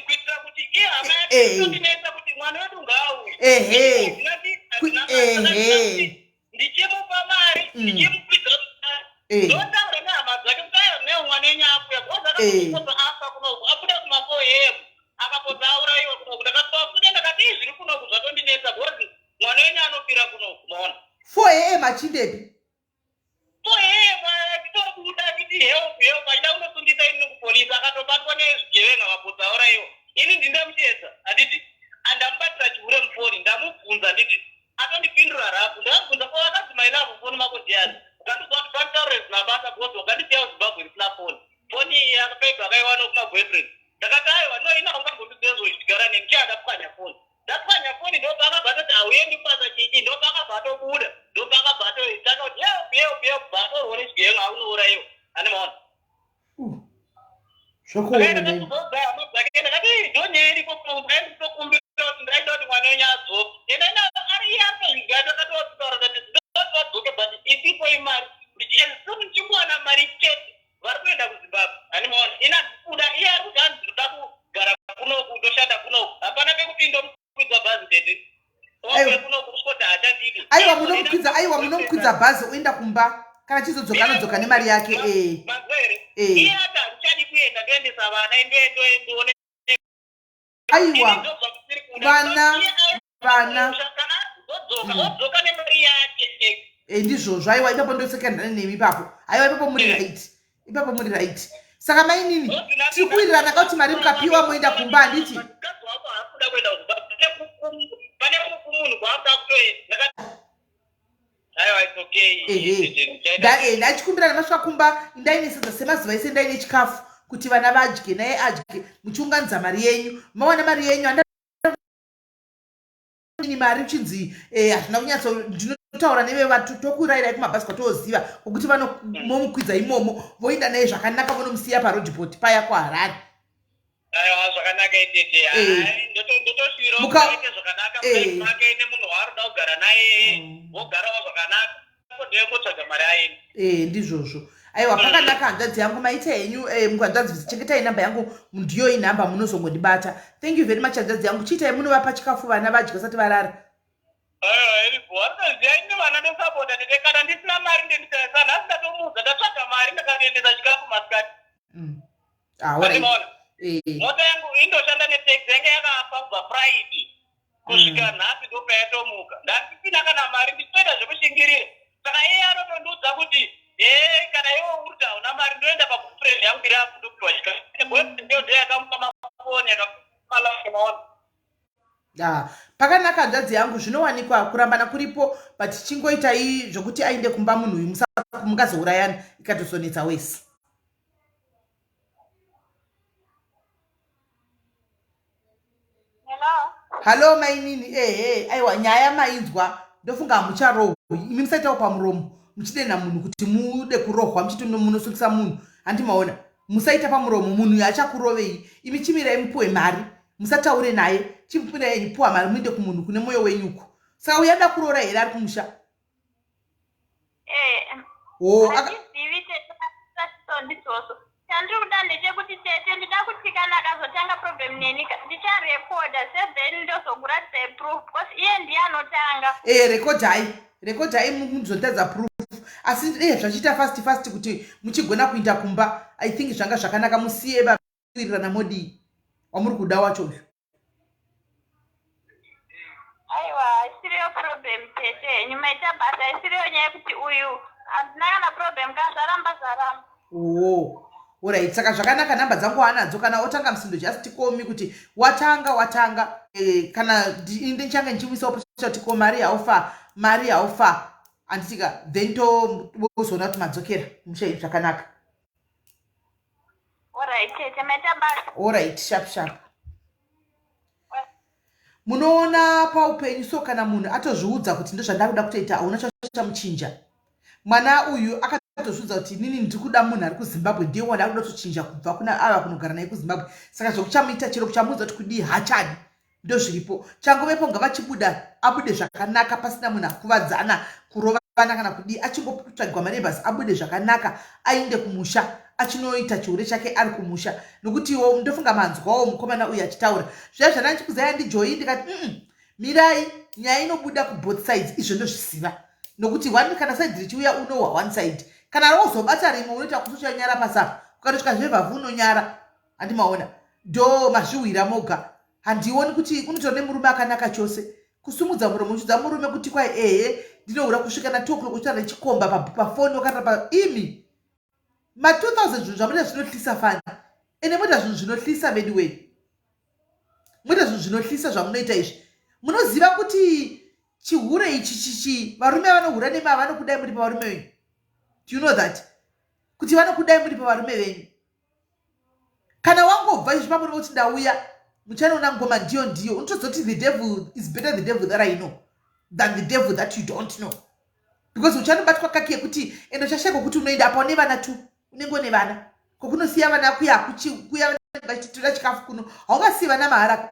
Kuitira kuti ihama yake inotinetsa kuti mwana wedu ngaauye. Ndichimupa mari, ndichimukwidza, ndotaura nehama dzake kuti aiwa, newo mwana wenyu apuya because akapotsa afa kunoku, abuda kuma4 am, akapotsa aurayiwa kunoku. Ndakatoafuda, ndakati ii zviri kunoku zvatondinetsa because mwana wenyu anofira kunoku, maona. 4 am achindepi? 4 am titori kuda titi help, help, achida kunosungisa ini kupolisi. Akatobatwa nezvigevenga, mapotsa aurayiwa. Ini ndindamuchedza, handiti? Andamubatira chihure mufoni, ndamubvunza, handiti? Atondipindura rafu. Ndakabvunza ko vakadzi mailavo foni mako ndiani? Ukandiudza kuti panditaurire zina basa because wakandisiya kuZimbabwe risina foni. Foni iyi akapaipa akaiwana kumaboyfriend. Ndakati aiwa, no, ina ungambondudza izvo neni chiya ndapwanya foni. Ndapwanya foni ndopaakabva atoti hauendi kubasa chichi, ndopaakabva atobuda, ndopaakabva atoitanga kuti help, help, help, bva atorwa nechigevenga aunourayiwa, ane maona. Zvakuona. Ndakatozodza hama dzake, ndakati ndonyaya iripo, nditokumbira kuti ndaida kuti mwana wenyu adzoke. Ende ari iye atozviga, ndakatotaura ndati ndoti vadzoke, but isipo imari. As soon ndichingowana mari chete vari kuenda kuZimbabwe, handimaona. Ina kuda iye ari kuti hanzi ndoda kugara kunoku, ndoshanda kunoku. Hapana pekupinda mukwidza bhazi tete. Aiwa. Kunoku kusvikoti hachandidi. Aiwa, munomukwidza, aiwa, munomukwidza bhazi oenda kumba. Kana chizodzoka anodzoka nemari yake. Manzwa here? Eh. Iye ati handichadi kuenda, ndoendesa vana, ndoone. Aiwa, vana, vana. Kana azodzoka, odzoka nemari yake. Ndizvozvo. Aiwa, ipapo ndosekandana nemi ipapo. Aiwa, ipapo muri right, ipapo muri right. Saka mainini, tiri kuwirirana ka kuti mari mukapiwa moenda kumba, handiti? Mukadzi wako haakuda kuenda kuZimbabwe. Pane munhu kwaakuda kutoenda. Ndakati aiwa, it's okay. Ehe. Ndachikumbira namasvika kumba ndaine sadza semazuva ese, ndaine chikafu kuti vana vadye, naye adye. Muchiunganidza mari yenyu, mawana mari yenyu, handa mari uchinzi hazvina kunyatso. Ndinotaura neve tokurairai kumabhazi kwatooziva kwekuti vanomomukwidza imomo voenda naye zvakanaka vonomusiya paroadport paya kuHarare. Aiwa, zvakanaka itete. Eh. Ndotosvirawo Muka- ite zvakanaka Eh. make nemunhu waari kugara naye, vogarawo zvakanaka, ndoyengotsvaga mari aende. E, ndizvozvo. Aiwa, pakanaka hanzvadzi yangu, maita henyu. Hanzvadzi, chengetai namba yangu, ndiyo inhamba munozongondibata. Thank you very much, hanzvadzi yangu. Chiitai munovapa chikafu vana vadya vasati varara. Aiwa, iripo aritoziva ini, vana ndosapota tete. Kana ndisina mari ndendisasa. Nhasi ndatomuudza, ndatsvaga mari, ndakatoendesa chikafu masikati. Ah, alright. Andimaona. Eh. Mota yangu indoshanda netaxi, yange yakafa kubva Friday kusvika nhasi, ndopayatomuka. Ndandisina kana mari, ndichitoita zvekushingirira. Saka iye anotondiudza kuti ee, kana iwe uri kuti hauna mari, ndoenda paboyfriend yangu iri apo, ndopiwa chikafu. Boyfriend ndiyo ndo yakamupa mafoni, yakamupa maona. Ah, pakanaka hanzvadzi yangu, zvinowanikwa, kurambana kuripo, but chingoitai zvokuti ainde kumba munhu uyu, mungazourayana ikatozonetsa wese. Hello. Hallo mainini, ehe, aiwa, nyaya mainzwa, ndofunga hamucharohwi. Imi musaitawo pamuromo muchidenha munhu kuti mude kurohwa, muchiti munosungisa munhu. Handimaona, musaita pamuromo, munhu uyu achakurovei. Imi chimirai mupiwe mari, musataure naye, chimupirai henyu, puwa mari muinde kumunhu kune mwoyo wenyuko. Saka uyu ada kuroora here ari kumusha? Eh. O. Handizivi tete, ndizvozvo. Chandiri kuda ndechekuti tete, ndida kuti kana akazotanga problem neni, ndicharekodha then ndozokuratidzai proof, because iye ndiye anotanga. E, rekodhai, rekodhai, muzotadza proof. Asi zvachiita fast fast kuti muchigona kuinda kumba. I think zvanga zvakanaka, musiye vawirirana, modii wamuri kuda wacho uyu. Aiwa, isiriyo problem tete, henyu maita basa. Isiriyo nyaya yekuti uyu handina kana problem, kana zvaramba zvaramba. Oo, alright, saka zvakanaka. Nhamba dzangu anadzo, kana otanga musindo just call me kuti watanga watanga. Kana ndichange ndichimuisawo kuti ko mari haufa, mari haufa, handitika? Then tozoona kuti madzokera muchai zvakanaka. Alright tete, maita basa. Alright, sharp sharp. Munoona paupenyu so, kana munhu atozviudza kuti ndozvandakuda kutoita, hauna chachamuchinja. Mwana uyu akatozviudza kuti inini ndiri kuda munhu ari kuZimbabwe, ndiye wanda akuda kutochinja kubva kuna ava kunogara naye kuZimbabwe. Saka zvokuchamuita chero kuchamuudza kuti kudii, hachadi, ndozviripo. Changovepo, ngavachibuda, abude zvakanaka pasina munhu akuvadzana, kurovana kana kudii. Achingotsvagwa maneighbors, abude zvakanaka, ainde kumusha, achinoita chihure chake ari kumusha. Nokutiwo ndofunga manzwawo mukomana uyu achitaura zviya zvana ndichikuzaya ndijoyi, ndikati mirai, nyaya inobuda kuboth sides." Izvo ndozviziva, nokuti one kana side richiuya unohwa one side, kana wozobata rimwe unoita kusochanyara pasapa, ukatosvika zvevhavhu unonyara. Handimaona, ndo mazviwira moga. Handioni kuti unotora nemurume akanaka chose kusumudza muromo uchidza murume kuti kwai ehe, ndinohura kusvika na2 o'clock, uchitaura nechikomba pafoni wakarara imi ma2000. Zvinhu zvamunoita zvinohlisa fani, ende moita zvinhu zvinohlisa vedu wei, moita zvinhu zvinohlisa zvamunoita izvi. Munoziva kuti chihure ichi chichi, varume vanohura nemi havanokudai muri pavarume venyu. Do you know that kuti vanokudai muri pavarume venyu? Kana wangobva izvi pamurume kuti ndauya, muchanoona ngoma ndiyo ndiyo. Unotozoti the devil is better, the devil that I know than the devil that you don't know, because uchanobatwa kaki yekuti ende uchashaya kuti unoenda apa une vana tu, unenge une vana kokunosiya vana kuya kuya vachitotora chikafu kuno. Haungasiyi vana mahara,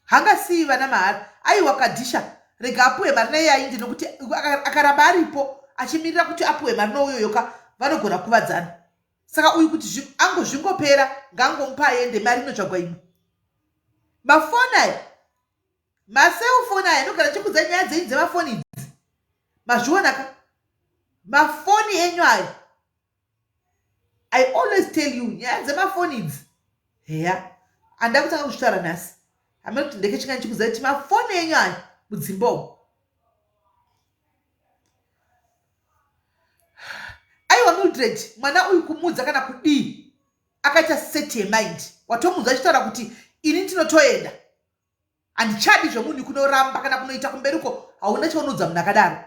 hangasiyi vana mahara. Aiwa, kadhisha, rega apuwe mari naiye ainde, nokuti akaramba aripo achimirira kuti apuwe mari nouyoyoka, vanogona kuvadzana. Saka uyu kuti angozvingopera, ngaangomupa aende, mari inotsvagwa imwe. Mafoni aya, maselfoni aya, inogara chikudza nyaya dzenyu dzemafoni idzi, mazvionaka mafoni enyu aya. I always tell you nyaya dzemafoni idzi. Heya, handa kutanga kuzvitaura nhasi, hamene kuti ndeke chingani chikuziva kuti mafoni enyu aya mudzimba umu. Aiwa, Mildred, mwana uyu kumudza kana kudii, akaita set yemind, watomudza achitaura kuti ini ndinotoenda, handichadi zvemunhu kunoramba kana kunoita kumberi uko. Hauna chaunoudza munhu akadaro,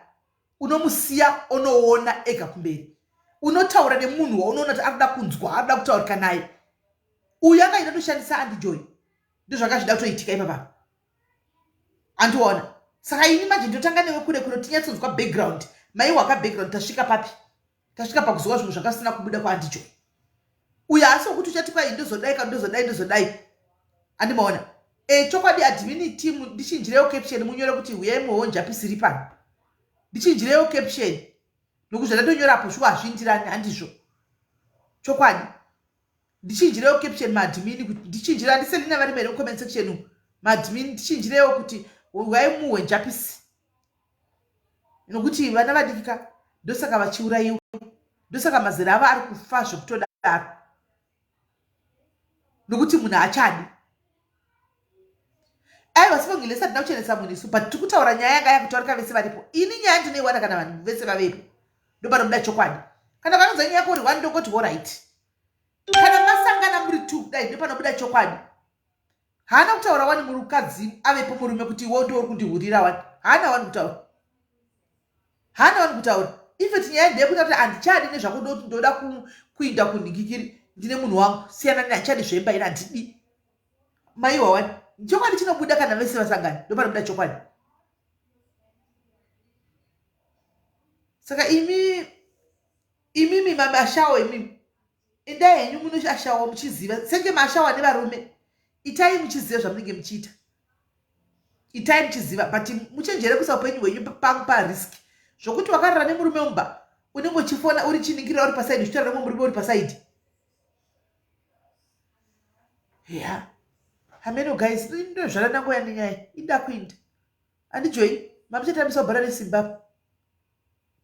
unomusiya onoona ega kumberi. Unotaura nemunhu waunoona kuti arikuda kunzwa, arikuda kutaurika naye. Uyu angaida toshandisa andijoy, ndozvanga zvida kutoitika ipapapa, andiona. Saka ini manje ndotanga newe kure kure tinyatsonzwa background. Maiwa ka background tasvika papi? Tasvika pakuziwa zvinhu zvakasina kubuda kwaandicho. Uyo asi wekuti uchati kwai ndozodai ka ndozodai ndozodai. Andimaona. E chokwadi admin team ndichinjirewo caption munyore kuti huyai muhonja pisiri pano. Ndichinjirewo caption. Nokuti zvandatonyorapo shuwa hazviindirani handizvo. Chokwadi. Ndichinjirewo caption maadmin kuti ndichinjire andiselina vari mere mucomment section umu. Maadmin ndichinjirewo kuti huyai muhwe njapisi. Nokuti vana vadiki ka ndosaka vachiurayiwa. Ndosaka mazera avo ari kufa zvekutodaro. Nokuti munhu haachadi. Aiwa sibongile sati kuchenesa munhu isu but tiri kutaura nyaya yanga yakutaurika vese varipo. Ini nyaya ndinoiwana kana vanhu vese vavepo. Ndopanobuda chokwadi. Kana vanonza nyaya yako uri one ndongoti alright. Kana masangana muri two kudai ndopanobuda chokwadi. Haana kutaura wani mukadzi avepo murume kuti iwe ndiwe uri kundihurira wani. Haana wani kutaura. Haana wani kutaura. In fact nyaya ndeyekuti kuti handichadi nezvako ndoda kuinda kunhingikiri ndine munhu wangu. Siyana neni handichadi zvemba ini handidi. Maiwa wani. Chokwadi chinobuda kana vese vasangana. Ndopanobuda chokwadi. Saka imi imimi mamashawo imimi endai henyu munoashawa muchiziva senge maashawa nevarume itai muchiziva zvamunenge muchiita itai muchiziva but muchenjere kuisa upenyu hwenyu pangu parisk zvokuti wakarara nemurume mumba unenge uchifona uri chiningirira uri pasaidi uchitaura nemumwe murume uri pasaidi ya hameno guys ndozvara ndangoya nenyaya ida kuinda andijoi mamuchatambiswa bhora resimba apa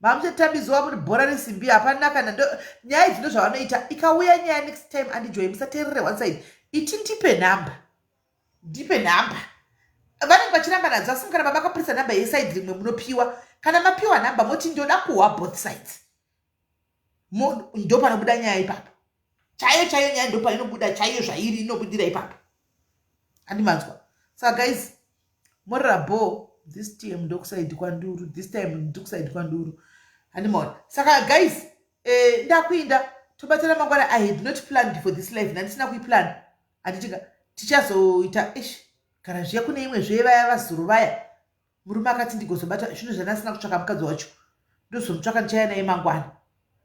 mamuchatambidzwa muri bhora resimbi hapana kana ndo nyaya idzi ndozvavanoita ikauya nyaya next time andijoi musateerere one side iti ndipe nhamba ndipe nhamba vanenge vachiramba nadzo asi kana baba akapurisa nhamba yesaidi rimwe munopiwa kana mapiwa nhamba moti ndoda kuhwa both sides ndopanobuda nyaya ipapo chaiyo chaiyo nyaya ndopainobuda chaiyo zvairi inobudira ipapo andimanzwa saka guys morera bho this time ndokusaidi kwanduru this time ndikusaidi kwanduru handimaona saka guys eh, ndakuinda tobatana mangwana i had not planned for this life ndandisina kuiplan handitika tichazoita ish kana zviya kune imwe zve vaya vazuru vaya murume akati ndigozobata zvino zvandasina kutsvaka mukadzi wacho ndozomutsvaka ndichaya naye mangwana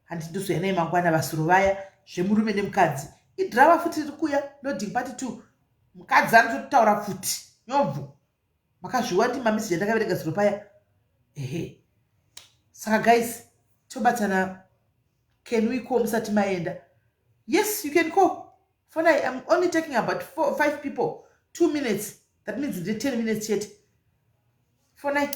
handiti ndozouya naye mangwana vasuro vaya zvemurume nemukadzi idrama futi riri kuya loading party two mukadzi anototaura futi nyobvu makazviwa ndi mameseji andakaverenga zuro paya ehe saka guys tobatana can we call musati maenda yes you can call fonai i'm only taking about four, five people two minutes that means ndine 10 minutes chete fonai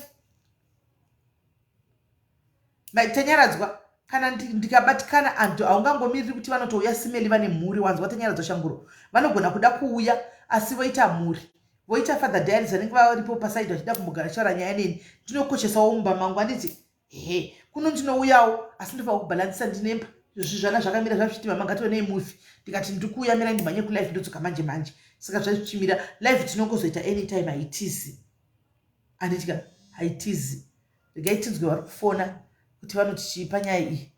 tanyaradzwa kana ndikabatikana antu haungangomiriri kuti vanotouya simeli vane mhuri wanzwa tanyaradzwa shanguro vanogona kuda kuuya asi voita mhuri voita father diaries vanenge varipo pasaidi vachida kumbogara chitaura nyaya neni ndinokoshesawo mumba mangu handiti ehe kuno ndinouyawo asi ndofanira kubhalansisa ndinemba izvozvi zvana zvakamira zvazvichiti mama ngationei movie ndikati ndikuuya mirai ndimhanye kulife ndodzoka manje manje saka zvazvichimira life tinongozoita anytime haitizi anditya haitizi regai tinzwe vari kufona kuti vanoti chii panyaya iyi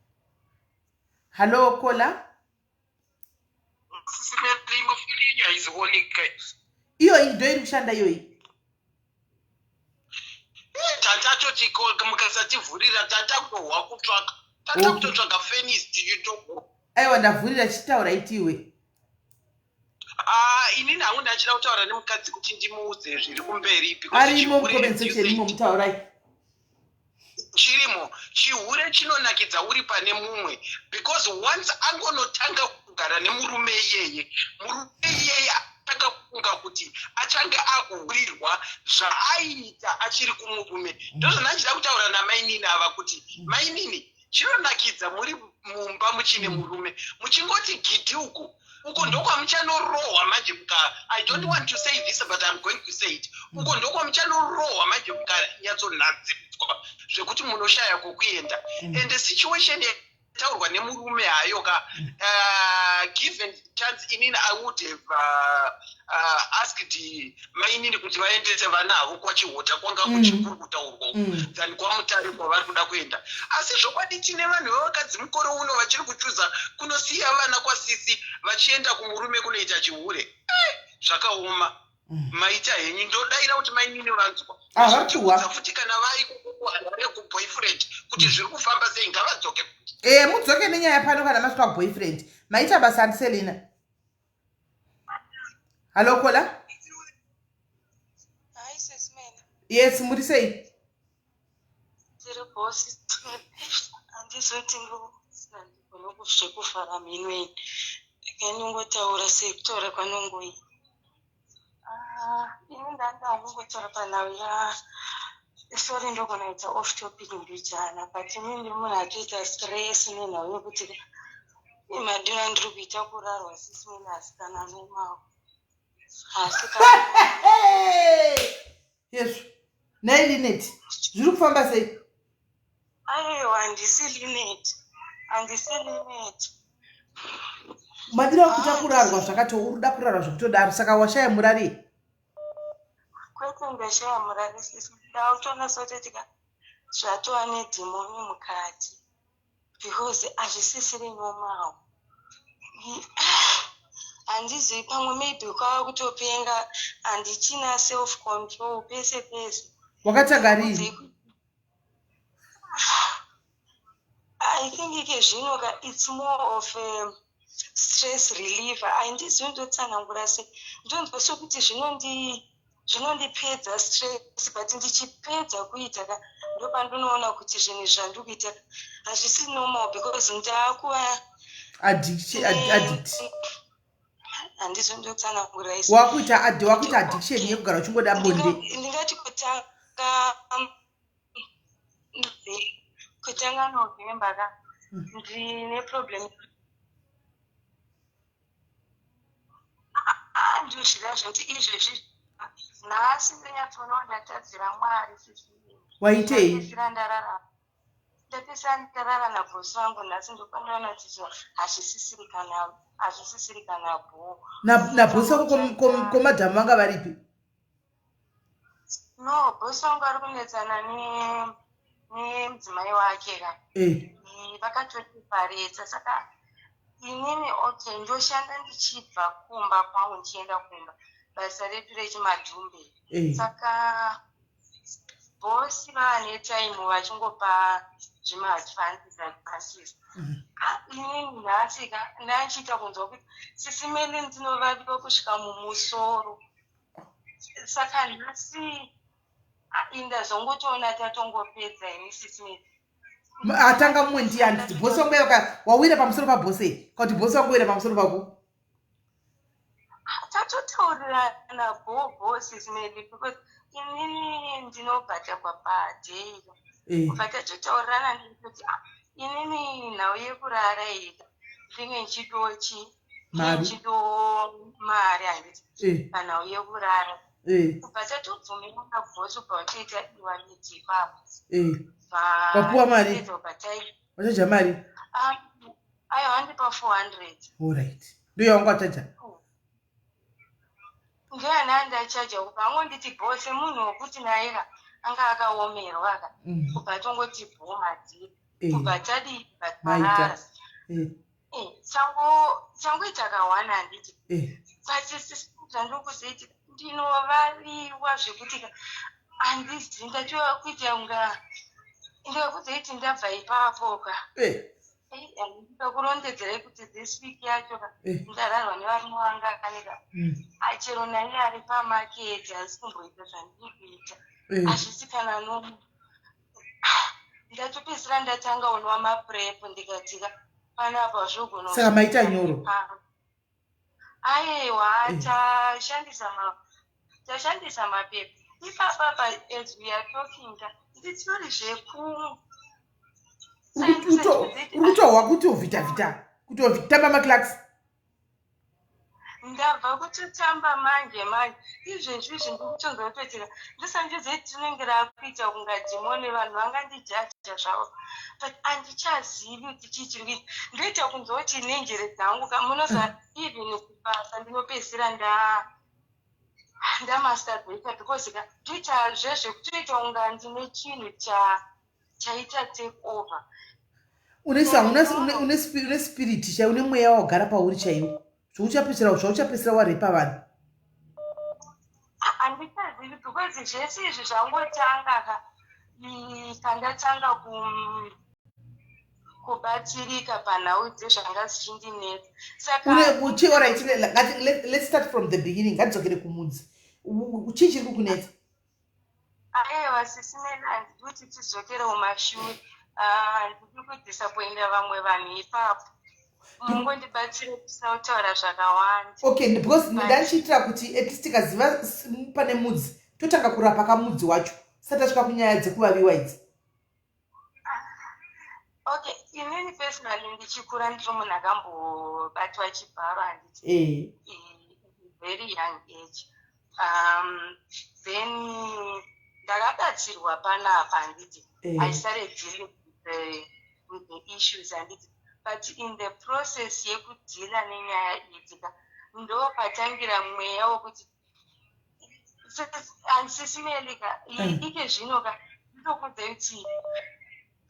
hallo kola iyoyi ndo iri kushanda iyoyi tatachoti mukasativhurira tatakutohwa kutsvaka tatakutotsvaga fenis tichito aiwa ndavhurira chitaura itiwe Ah, inini hangu ndachida kutaura nemukadzi kuti ndimuudze zviri kumberi arimo mucomment section imo mutaurai chirimo chihure chinonakidza uri pane mumwe because once angonotanga kugara nemurume iyeye murume iyeye atanga kufunga kuti achange akuhurirwa zvaaiita achiri kumurume ndozvandachida kutaura namainini ava kuti mainini chinonakidza muri mumba muchine murume muchingoti gidhi uku uko ndokwamuchanorohwa manje muka i don't want to say this but i'm going to say it uko ndokwamuchanorohwa manje mukanyatsonhadzidzwa zvekuti munoshaya kwokuenda mm. and the situation taurwa nemurume hayo ka mm. uh, given chance inini i would have uh, uh, asked mainini kuti vaendese vana havo kwachihota kwanga mm. kuchikuru kutaurwa mm. than kwamutare kwavari kuda kuenda asi zvokwadi tine vanhu vevakadzi mukore uno vachiri kuchuza kunosiya vana kwasisi vachienda kumurume kunoita chihure eh, zvakaoma mm. maita henyu ndodaira kuti mainini vanzwa. Ah, vari kuhwa. Vazotiudza futi kana vaikukuharare kuboyfriend kuti zviri kufamba sei ngavadzoke e mudzoke nenyaya pano kana masvika kuboyfriend maita basa andi selina hallo kola Hi sis Mena. Yes muri sei Tiri boss. Handizoti ndigone zvekuvhara mhino ini. Regai ndingotaura sekutaura kwanongoita. Ah, ini ndanga kungotaura panhau ya sorry ndogona kuita off topic mbijana but ini ndiri munhu atoita stress nenhau yekuti madiro andiri kuita kurarwa sisi mene asikana nomawo asikana yezvo nhai linet zviri kufamba sei aiwa handisi linet handisi linet madira okuita kurarwa zvakato uri kuda kurarwa zvekutodaro saka washaya murari kwete ndashaya murari sisi ndautoona sototika zvatova nedhimoni mukati because hazvisisiri normal handizivi pamwe maybe kwava kutopenga handichina self control pese pese wakatanga rini i think ike zvino ka it's more of a stress reliever handizivi ndotsanangura sei ndonzwa sekuti zvinondi zvinondipedza stress but ndichipedza kuita ka ndopandinoona kuti zvinhu zvandiri kuita hazvisi normal because ndakuva addict handizondotsanangura wakuita wakuita addiction yekugara uchingoda bonde ndingati kutanga kutanga november ka hmm. ndine problem Andozvida zvekuti izvezvi nhasi ndonyatsoona ndatadzira Mwari waitei ndarara ndapesira ndarara nabhosi vangu nhasi ndopandaona kuti zvo hazvisisiri kana hazvisisiri kana bhoo nabhosi vako komadhamu vanga varipi no bhosi vangu vari kunetsana nemudzimai wake ka eh. vakatotiparetsa saka inini okay ndoshanda ndichibva kumba kwangu ndichienda kumba basa redu rechimadhumbe eh. saka bosi vane time vachingopa zvimaadvances advances mm. ah, inini nhasi ka ndachiita kunzwa kuti sisimene ndinovadiwa kusvika mumusoro saka nhasi ah, indazongotoona tatongopedza ini sisi atanga mumwe ndiyani kuti bhosi wangu yaka wawira pamusoro pabhosi kana kuti bhosi wangu wira pamusoro pako tatotaurirana bho bhosi sisi because inini ndinobhadhagwa paday eh. kubva tatotaurirana ndikuti ah, inini nhau yekurara iyi ndinge ndichidochi mari chido mari handiti eh. panhau yekurara eh. kubva tatobvumirana bhosi ubva watoita iwaniti ipapo eh. Wapuwa mari? Wachaja mari? Ah, aiwa wandipa 400 Alright. Ndiyo yawangu wachaja? Ndiani andachaja kubva angonditi bho semunhu wekuti naye ka anga akaomerwa ka kubva tongoti bho madhiri kubva tadii Maita. bva Eh, changoita kawana handiti eh. but zvandiri kuzoiti ndinovaliwa zvekuti handizivi ndatova kuita kunga ndikakuzoiti ndabva ipapo ka eh. ndakurondedzerai kuti this week yacho ka ndararwa nevarume vanga kanika achero hmm. naye ari pamaketi haasi kumboita zvandiri kuita hazvisi kana nomu ndatopedzisira ndatanga unwa maprep ndikatika panapa zvogona saka maita nyoro aiwa eh. tashandisa ma tashandisa mapepa ipapa pa as we are talking ka nditori zvekumwe uri kutohwa kuti ovhitavhita kutovhitamba maclarks Ndabva kutotamba manje manje izvezvi izvi ndikutonzwa kutoitika ndisandizive kuti rinenge rakuita kunga dhimoni vanhu vangandijaja zvavo but handichazivi kuti chii chiri kuita ndoita kunzwa kuti nenjere dzangu ka munoziva even kubasa ndinopedzisira nda ndamasturbata because ka ndoita zvezvekutoita kunga ndine chinhu cha chaita take over une spirit chai une mweya wagara pauri chaiwo zvauchapesera zvauchapesera warepa vanhu handichazivi Handichazivi because zvese izvi zvangotanga ka pandatanga kubatsirika panhau dzezvanga zvichindinetsa. Saka Uchi, alright, let's start from the beginning. Ngatidzokere kumudzi. Chii chiri kukunetsa? Aiwa, sisi Mena, handidi kuti tidzokere mumashure. Ah, handidi kudisappointa vamwe vanhu ipapo. Mungondibatsire kusina kutaura zvakawanda. Okay, because ndandichiitira kuti at least tikaziva pane mudzi, totanga kurapa kamudzi wacho sati tasvika kunyaya dzekuvaviwa idzi. Okay, inini personally ndichikura ndiri munhu akambobatwa chibharo, handiti? Very young age. Then ndakabatsirwa panapa, handiti? I started dealing with the issues, handiti? But in the process yekudeala nenyaya idzi ka, ndo patangira mweya wokuti handisisi Melika. Ike zvino ka, ndinokudzai kuti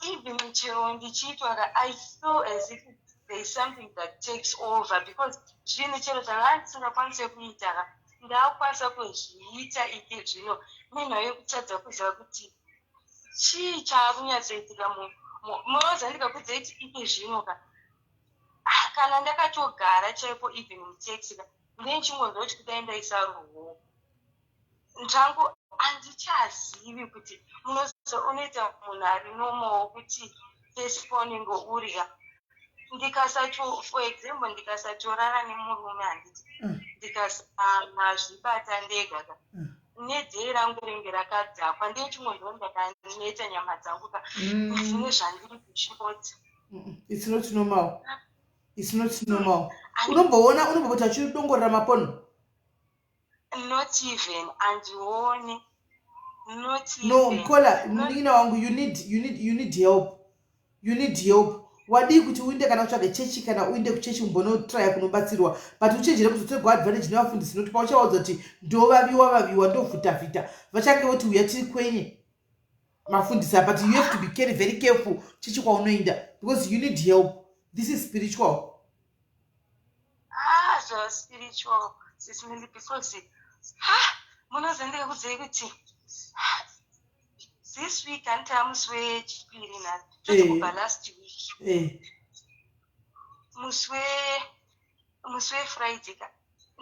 even chero ndichiitwa ka, I feel as if there is something that takes over, because zvinhu chero zvanga ndisingakwanise kuita ka, ndakukwanisa kuzviita ike zvino, nenhau yekutadza kuziva kuti chii chaakunyatsoitika. Munoziva, ndikakudzai kuti ike zvino ka, ah, kana ndakatogara chaipo, even mutaxi ka, ndechingonzwa kuti kudai ndaisa ruoko nzvangu, handichazivi kuti munoziva unoita munhu ari normal wokuti pese paunenge uri ka, ndikasato, for example, ndikasatorara nemurume, handiti? Ndikasazvibata ndega ka, neday rangu ringe rakadhakwa, ndechingonzwa ndakaneta, nyama dzangu ka dzine zvandiri kushota. It's not normal, it's not normal. Unomboona, unomboti achidongorera mapono? Not even, andione, not No. even. Kola munin'ina wangu, you need help, you need help. Wadii kuti uinde kana kutsvaga chechi, kana uinde kuchechi umbonotraya kunobatsirwa, but uchenjere kuzotorwa advantage nevafundisi, nokuti pauchavaudza kuti ndovaviwa vaviwa, ndovhutavhita, vachange voti uya tiri kwenye mafundisi. But you have to be very, very careful chechi kwaunoinda, because you need help. This is spiritual. Ah, zvaspiritual, sisi Meli, because ha, munoziva, ndikakudzai kuti this week, handiti musi wechipiri nhasi, toti kubva last week, musi weFriday ka,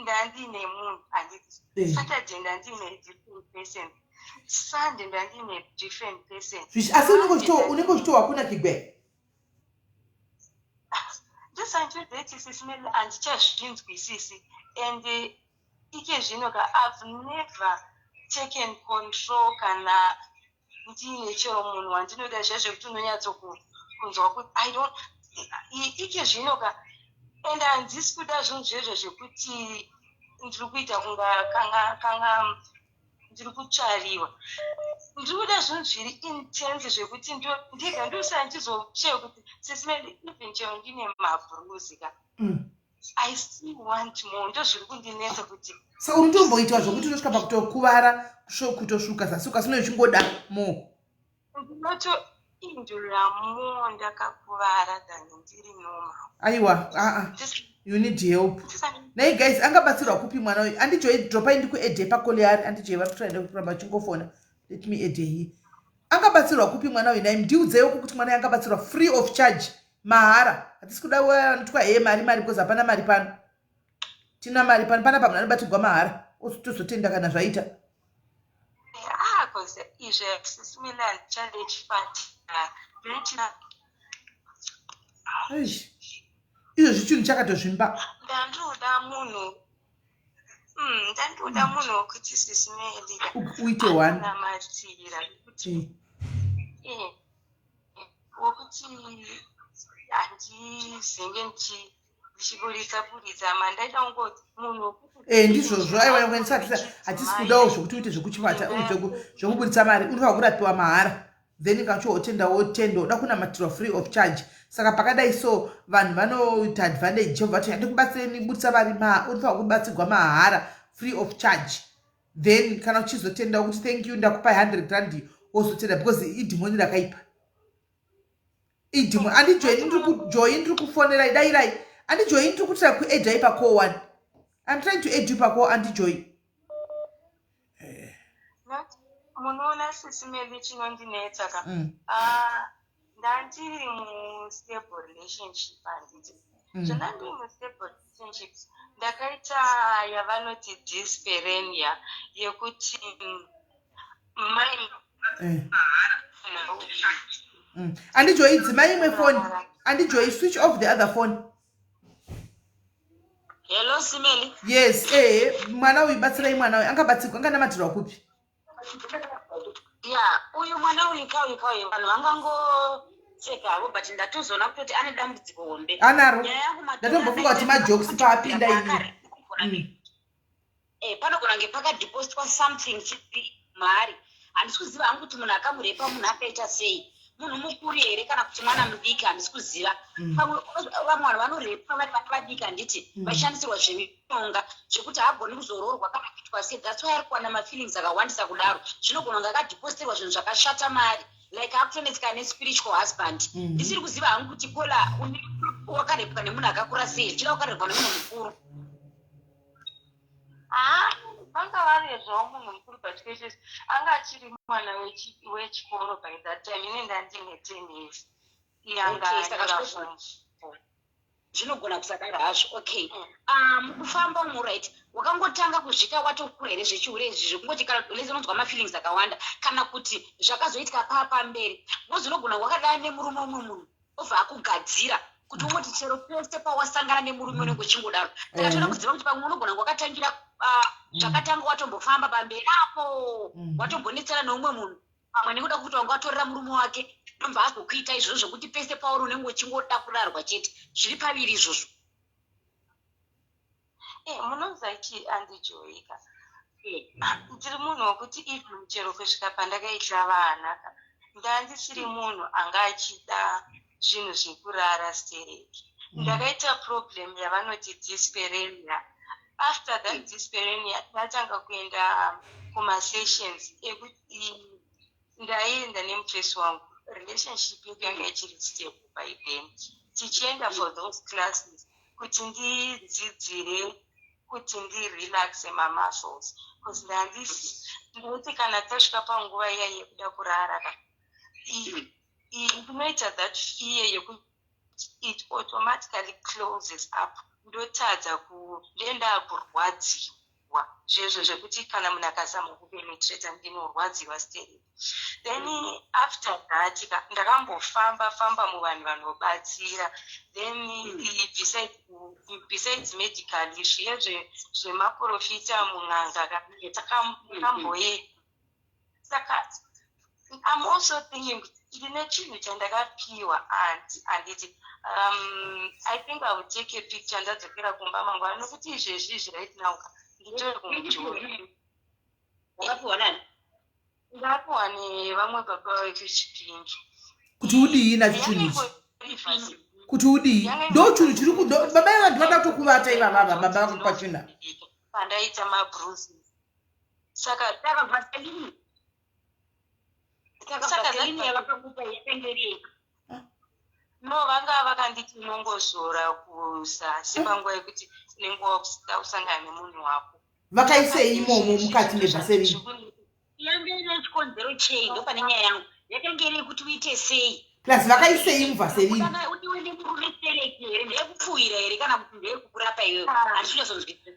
ndandine munhu, handiti? Saturday ndandine different person, Sunday ndandine different person. Asi unenge uchitohwa kuna kigwe? Ndisandiudze, sisi Meli, handichazvinzwisisi. And ike zvino ka, I've never taken control kana ndiine chero munhu wandinoda zviya zvekuti unonyatsokunzwa kuti I don't ike zvino ka, and handisi kuda zvinhu zvezvo zvekuti ndiri kuita kunga kanga ndiri kutsvariwa. Ndiri kuda zvinhu zviri intense zvekuti ndega ndosara ndichizoshaya kuti, sisi Meli, even chero ndine mabruzi ka, I still want more. Ndo zviri kundinetsa kuti Saka unotomboitwa zvokuti unosvika pakutokuvara, kutosvuka zasi, ukasina uchingoda more? Ndinotoindura more ndakakuvara than ndiri normal. Aiwa, aa, you need help. Nai guys, angabatsirwa kupi mwana uyu? Andijoi, dropai ndikuadde pacall yaari. Andijoi vari kutoenda kuramba achingofona. Let me add here. Angabatsirwa kupi mwana uyu? Nai, ndiudzeiwo kuti mwana uyu angabatsirwa free of charge, mahara. Hatisi kuda vanotwa heye mari mari, because hapana mari pano. Tina mari pano? Panapa munhu anobatsirwa mahara, tozotenda kana zvaita. Ah, cause izvi, sisi Meli, handichade chipatara. Eish, izvozvi chinhu chakatozvimba. Ndandoda munhu, ndandoda munhu wekuti, sisi Meli, Uite one. Anonamatira kuti wokuti handizenge ndichiburitsa buritsa mandaida kungoti munhu wekuti Ndizvozvo. Aiwa, hatisi kudawo zvokuti uite zvekuchibata, zvekuburitsa mari. Unofanira kurapiwa mahara, then kana uchihotenda, wotenda. Uda kunamatirwa free of charge. Saka pakadai so vanhu vanoita advantage, vobva vati handikubatsireni, budisa mari. Unofanira kubatsirwa mahara, free of charge. Then kana uchizotenda kuti thank you, ndakupai 100 rand, wozotenda, because idhimoni rakaipa, idhimoni. Andijoi, ndiri ndiri kufonerai, dairai. Andijoi, ndiri kutira kuaddai pacall one. I'm trying to add you pacall, andijoi. Munoona Sisi Melly chinondinetsa ka. Ah, ndandiri mustable relationship handiti. Zvandandiri mustable relationship ndakaita yavanoti dyspareunia yekuti mai Auntie Joy, dzimai imwe phone. Auntie Joy, switch off the other phone. Hello, Simeli. Yes, mwana uyu, batsirai mwana uyu. Angabatsirwa, anganamatirwa kupi? Ya, uyu mwana uyu kauyu kauyu, vanhu vangangoseka havo, but ndatozoona kutoti ane dambudziko hombe. Anaro. Nyaya yangu Ndatombofunga kuti majokes paapinda ini. Panogona kunge pakadhipostwa something chiri maari. Handisi kuziva hangu kuti munhu akamurepa munhu akaita sei, munhu mukuru here kana kuti mwana mudiki, handisi kuziva. Pamwe vamwe vanhu vanorepwa vari vana vadiki, handiti, vachishandisirwa zvemishonga zvekuti haagoni kuzoroorwa kana kuitwa sei. That's why ari kuwana mafeelings akawandisa kudaro. Zvinogona kunge akadhipositerwa zvinhu zvakashata maari, like akutonetseka nespiritual husband. Ndisiri kuziva hangu kuti kola wakarepwa nemunhu akakura sei, zvichida wakarepwa nemunhu mukuru. Ah, vanga varizvawo munhu mukuru, but kwete anga achiri mwana wechikoro by that time. Ine ndandine 10 years, iyanga Okay, saka anyora form. Zvinogona kusadaro hazvo. Okay. Mukufamba umu, right, wakangotanga kuzvika watokura here zvechihure izvi, zvekungoti kana lese unonzwa mafeelings akawanda, kana kuti zvakazoitika paa pamberi? Because unogona wakadana nemurume umwe, munhu obva akugadzira kuti ungoti chero pese pawasangana nemurume unenge uchingodaro. Saka toda kuziva kuti pamwe unogona kunge wakatangira zvakatanga watombofamba pamberi apo, watombonetsana neumwe munhu, pamwe nekuda kwekuti wanga watorera murume wake, ndobva azokuita izvozvo zvekuti pese pauri unenge uchingoda kurarwa chete. Zviri paviri izvozvo. Munoziva chi, Auntie Joy ka, ndiri munhu wekuti even chero kusvika pandakaita vana ka, ndandisiri munhu anga achida zvinhu zvekurara stereki. Ndakaita problem yavanoti dyspareunia. After that dyspareunia ndatanga kuenda kumasessions ekuti ndaienda nemufesi wangu. Relationship yedu yanga ichiri stable by then, tichienda for those classes kuti ndidzidzire kuti ndirelaxe mamuscles, because ndandisi ndinoti kana tasvika panguva iya yekuda kurara ka, ndinoita that fear yekuti it automatically closes up, ndotadza ku ndendakurwadziwa zvezvo zvekuti kana munhu akazama kupenetrata ndinorwadziwa stereki. Then after that ka, ndakambofamba famba muvanhu vanobatsira. Then besides medically, zviye zvemaprofita, mun'anga ka, takamboenda. Saka I'm also thinking kuti ndine chinhu chandakapiwa, auntie, handiti? I think I will take a picture ndadzokera kumba mangwana, nokuti izvezvi izvi right now ka, nditori kumujoni. Wakapiwa nani? Ndapiwa nevamwe baba vekuChipingi. Kuti udii nacho chinhu ichi? Kuti udii? Ndo chinhu chiri baba vanhu vada kutokuvata ivavava, baba vakupa chinhu. Pandaita mabruises, saka Saka vaseline, saka Saka vaseline yavakakupa yakanga iri yei? No, vanga vakanditi unongozora kuzasi panguva yekuti unenge wakuda kusangana nemunhu wako. Vakaisei imomo mukati mevaseline? Yange ine chikonzero chei? Ndo pane nyaya yangu. Yakanga iri yekuti uite sei? Plus vakaisei muvaseline? Kana udiwe nemurume stereki here, ndeyekupfuwira here, kana kuti ndeyekukurapa iwewe? Handisi kunyazonzwisisa.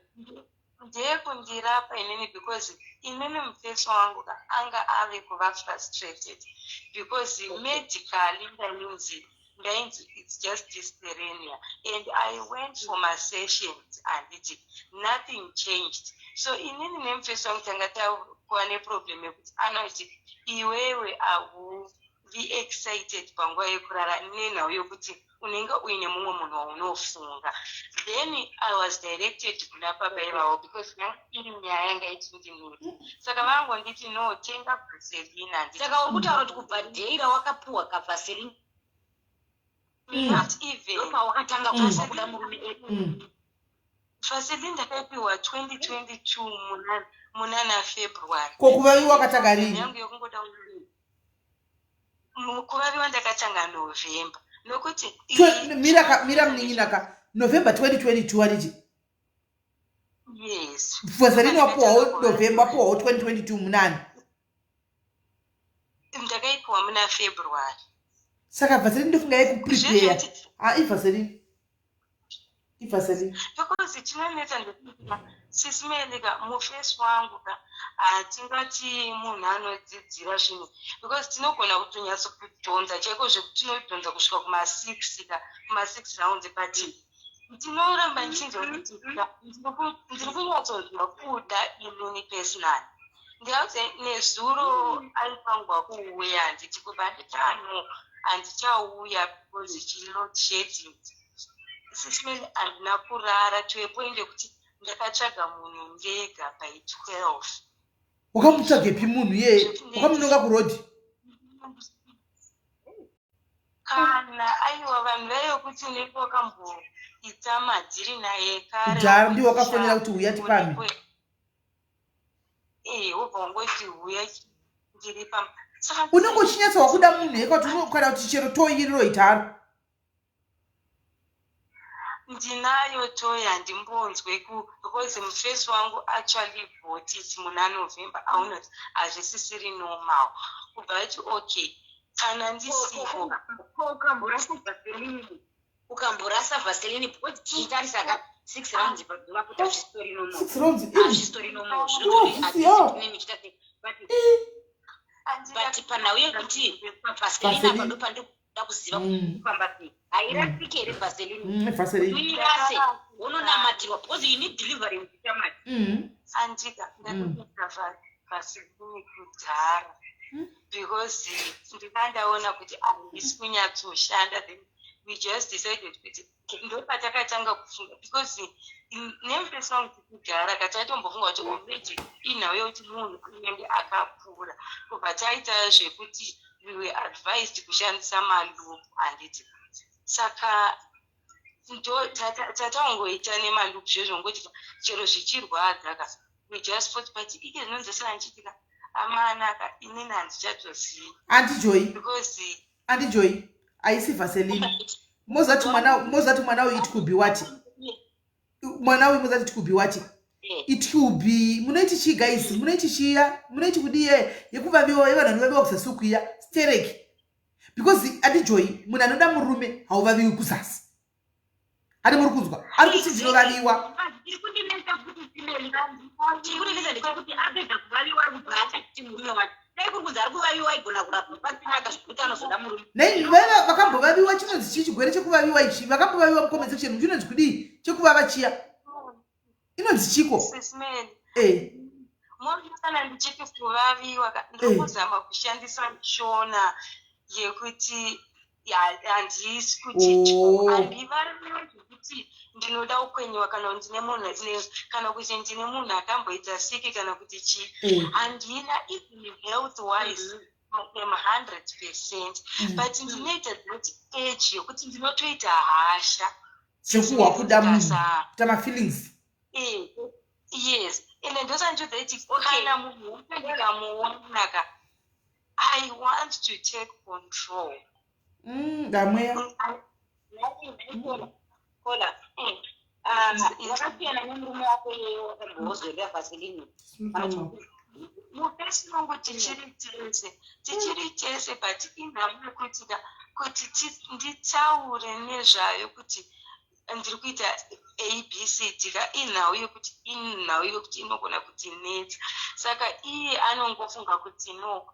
Ndeyekundirapa inini, because inini mufesi wangu ka anga ave kuva frustrated, because medically ndainzi it's just dyspareunia, and I went for masessions, handiti, nothing changed. So inini nemufesi wangu tanga takuva neproblem yekuti anoti iwewe hauvi excited panguva yekurara nenhau yokuti unenge uine mumwe munhu waunofunga. Then I was directed kuna baba ivavo, because yanga iri nyaya yanga ichindinetsa. Saka vangonditi, "No, tenga vaseline," handiti? Saka uri kutaura kuti kubva day rawakapuwa kavaseline, Not even. ndopawakatanga kunzwa kuda murume? Vaseline ndakaipiwa 2022 munana February. Ko kuvaviwa wakatanga rini? Yangu yokungoda kuvaviwa ndakatanga November, nokuti Mira mira munin'ina ka, November 2022, handiti? Yes. Vaseline wapuwawo November, wapuwawo 2022 munani? Ndakaipiwa muna February. Saka vaseline ndofunga yekuprepare. Ah, ivaseline. Ivaseline. Because chinonetsa ndekuti sisi Melika mufesi wangu ka hatingati munhu anodzidzira zvinhu because tinogona kutonyatso kudhonza chaiko zvekuti tinodhonza kusvika kuma-six ka kuma-six rounds but ndinoramba ndichinzwa kuti ndiri kunyatsonzwa kuda inini personally ndingakuti nezuro aifanirwa kuuya handiti kuba nditano handichauya because chiload shedding sisman handina kurara to a point yekuti ndakatsvaga munhu ndega by 12. Wakamutsvagepi munhu iyeye? Wakamunonga kurodhi? Kana aiwa vanhu vaive kuti unenge wakamboita madhiri naye kare. Kudhara ndiwo wakafonera kuti huya tipamhe. Eh, wobva wangoti huya ndiri pamba. Saka unenge uchinyatsa wakuda munhu eka kuti unokwana kuti chero toyi iriroita haro. Ndinayo toy handimbonzwe ku because mufesi wangu actually bought it muna November aunoti hazvisisiri normal kubva ati okay kana ndisipo. Ko ukamborasa vaseline ukamborasa vaseline because tichitarisa ka six rounds pazuva kuti hazvisitori normal six rounds hazvisitori normal zvinotori adiscipline michita sei but but panhau yekuti vaseline apa ndopandiri da kuziva kuti kufamba sei hairasiki here vaseline vaseline uirase unonamatirwa because you need deliverance shamwari Andika ndatoita vaseline kudhara because ndanga ndaona kuti handisi kunyatsoshanda then we just decided kuti ndopatakatanga kufunga because nemufesi wangu kudhara ka taitombofunga kuti already inhau yekuti munhu anenge akakura kubva taita zvekuti we were advised kushandisa maloop handiti saka ndo tataongoita nemaloop zvezvo ngoti chero zvichirwadza ka we just thought but ike zvinonzosara ndichitika amanaka inini handichatozivi Aunty Joy because Aunty Joy haisi vaseline mozati mwana mozati mwana uyu it could be what mwana uyu mozati it could be what it could be munoiti chii guys munoiti chiya munoiti kudiye yekuvaviwa yevanhu vanovaviwa kuzasi ukuiya stereki because Aunty Joy munhu anoda murume hauvaviwi kuzasi handi muri kunzwa ari kuti ndinovaviwa chiri kundinetsa kuti chiri kundinetsa ndechekuti apedza kuvaviwa ari kubva achati murume wacho dai kuri kunzi ari kuvaviwa aigona kurapwa pasina akazvikuti anozoda murume nei vaiva vakambovaviwa chinonzi chii chigwere chekuvaviwa ichi vakambovaviwa mucomment section chinonzi kudii chekuvava chiya inonzi chiko Sisman eh mona kana ndichiti kuvaviwa ka ndiri kuzama kushandisa shona yekuti handisi kuti Oh. handivaviwe zvekuti ndinoda kukwenyiwa kana kuti ndine munhu kana kuti ndine munhu akamboita siki kana kuti chii handina even health wise I am 100% but ndinoita that age yekuti ndinotoita hasha sekuhwa kuda munhu kuita mafeelings Eh, yes ende ndosandiudza kuti kana munhu ndikamuona ka I want to take control. Ndamweya Kola, wakasiyana nemurume wako wakambozorera vaseline mufesi wangu tichiri tese tichiri tese but inhau yekuti ka kuti nditaure nezvayo kuti ndiri kuita abcd ka inhau yekuti inhau yekuti inogona kutinetsa saka iye anongofunga kuti no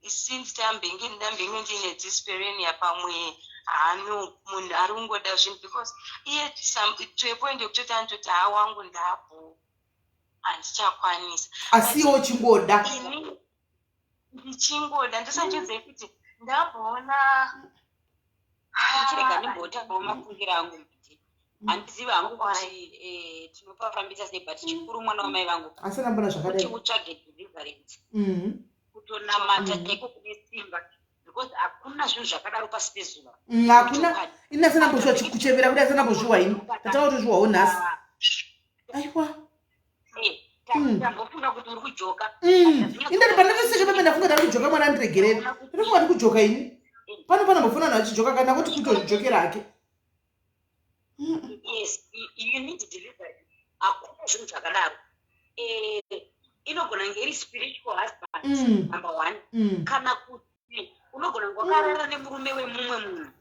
since tambenge ndambenge ndine dyspareunia pamwe hano munhu ari kungoda zvinhu because iye to a point yekutoti anototi ha wangu ndapo handichakwanisa asiwo uchingoda ini ndichingoda ndisandiudzei kuti ndamboona chirega ndimbotaurawo mafungiro angu kuti handizivi hangu kuti tinopafambisa sei but chikuru mwana wamai vangu asi ndambona kuti zvakadai utsvage deliverance kutonamata chaiko kune simba because hakuna zvinhu zvakadaro pasi pezuva Hakuna ini asina mbozviwa kuchemera kuti asina mbozviwa ini tatanga kutozviwawo nhasi aiwa Tambofunga kuti uri kujoka Indani pandatoseka pepe ndafunga ndari kujoka mwana andiregereri ndinofunga ndi kujoka ini pano panambofuna vanhu vachijoka kana kuti kutozvijokera hake Yes, you need deliverance hakuna zvinhu zvakadaro inogona kunge iri spiritual husband number one kana kuti Unogona kunge wakarara nemurume wemumwe munhu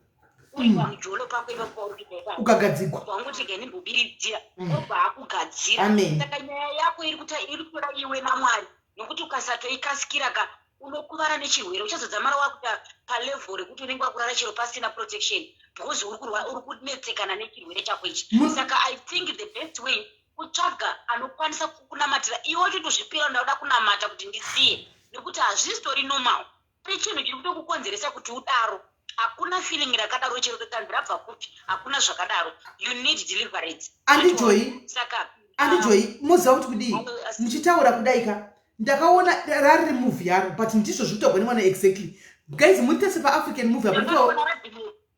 uri pamujolo pako ipapo pauri kuita ipapo. Ukagadzigwa. Wangoti rega ndimbobiridzira, obva akugadzira. Amen. Saka nyaya yako iri kuta iri kutoda iwe naMwari nokuti ukasatoikasikira ka unokuvara nechirwere uchazodzamara wakuita palevel rekuti unenge wakurara chero pasina protection because uri kurwa uri kunetsekana nechirwere chako ichi. Saka I think the best way kutsvaga anokwanisa kukunamatira iwe uchitozvipira ndakuda kunamata kuti ndisiye nekuti hazvisitori normal. Pane chinhu chiri kutokukonzeresa kuti udaro. Hakuna feeling rakadaro chero rikanzi rabva kupi hakuna zvakadaro. You need deliverance. Auntie Joy, Saka Auntie Joy, moziva kuti kudii? Muchitaura kudai ka ndakaona rari movie yaro but ndizvo zviri kutaurwa nemwana exactly. Guys, muite sepaAfrican movie apa nditaura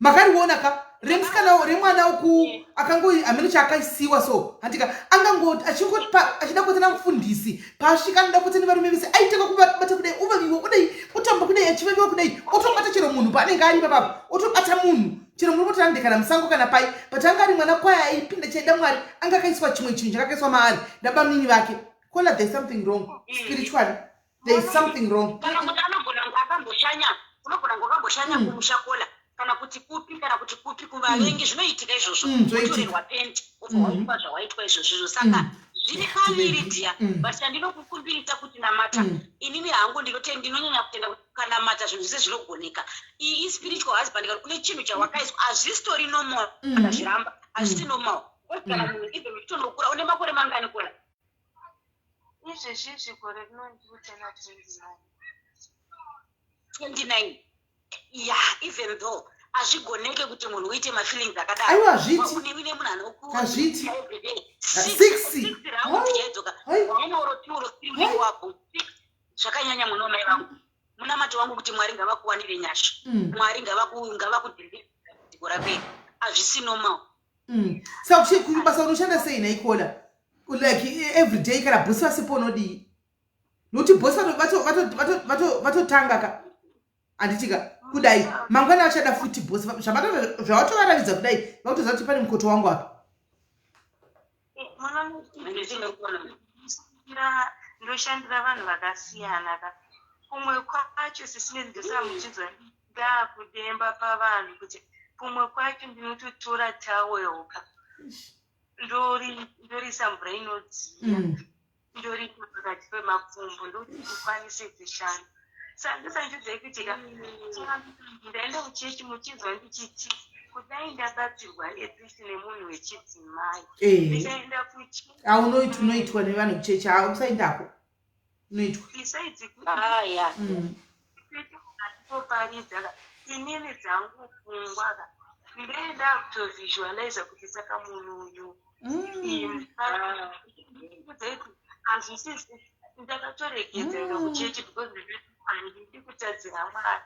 makariona ka remusikana remwana uku akango hameno chaakaisiwa so handika angango achingoti achida kuita namufundisi paasvika anoda kuita nevarume vese aitanga kubata kudai ovaviwa kudai otamba kudai achivaviwa kudai otobata chero munhu paanenge ari ipapapo otobata munhu chero muri kuti ande kana musango kana pai but anga ari mwana kwaya aipinda chaida mwari anga akaiswa chimwe chinhu chakakaiswa maari nabamunini vake kola there's something wrong spiritually there is something wrong. Kana kuti anogona kunge akamboshanya, unogona kunge wakamboshanya kumusha kola kana kuti kupi kana kuti kupi kuvavengi. Zvinoitika izvozvo. Zvinoitika. Wotorerwa penti wobva waitwa zvawaitwa izvozvo. Saka zviri paviri dia but chandinokukumbirisa kuti namata. Inini hangu ndinonyanya kutenda kuti ukanamata zvinhu zvese zvinogoneka. Iyi ispiritual husband kana une chinhu chawakaiswa hazvisitori normal. Ndazviramba, hazvisi normal because kana munhu even uchitonokura une makore mangani kola? Izvezvizvi gore rino ndiri kutena 29. 29, yeah. Even though hazvigoneke kuti munhu uite mafeelings akadaro. Aiwa, hazviiti. Une munhu anokuura Hazviiti. everyday. Six. Six round chaidzoka Hai. one or two or three unenge wapo. Six zvakanyanya. Mwana wamai vangu, munamato wangu kuti Mwari ngavakuwanire nyasha. Mwari ngavakudhiko rako iri hazvisi normal. Saka kubasa unoshanda sei naikola like every day kana bhosi vasipo unodii? Nokuti bhosi vatotanga ka handitika kudai mangwana vachada futi bhosi zvavatovaratidza kudai vakutoziva kuti pane mukoto wangu apa. Ndoshandira vanhu vakasiyana ka. Kumwe kwacho sisine ndosaka muchinzwa ndakudemba pavanhu kuti kumwe kwacho ndinototora towel ka ndorisa mvura inodziya ndoriisa pakati pemapfumbu ndokuti ndikwanise kushanda. Saka ndosandiudzai kuti ka ndaenda kuchechi muchinzwa ndichiti kudai ndabatsirwa at least nemunhu wechidzimai ndikaenda kuchechi. Aunoitwa, unoitwa nevanhu kuchechi, usaendako, unoitwa. Besides aya kutoparidza inini dzangu pfungwa ka ndenda kutovisualiza kuti saka munhu uyu hazvisi ndakatoregedzera kuchechi because handidi kutadzira Mwari.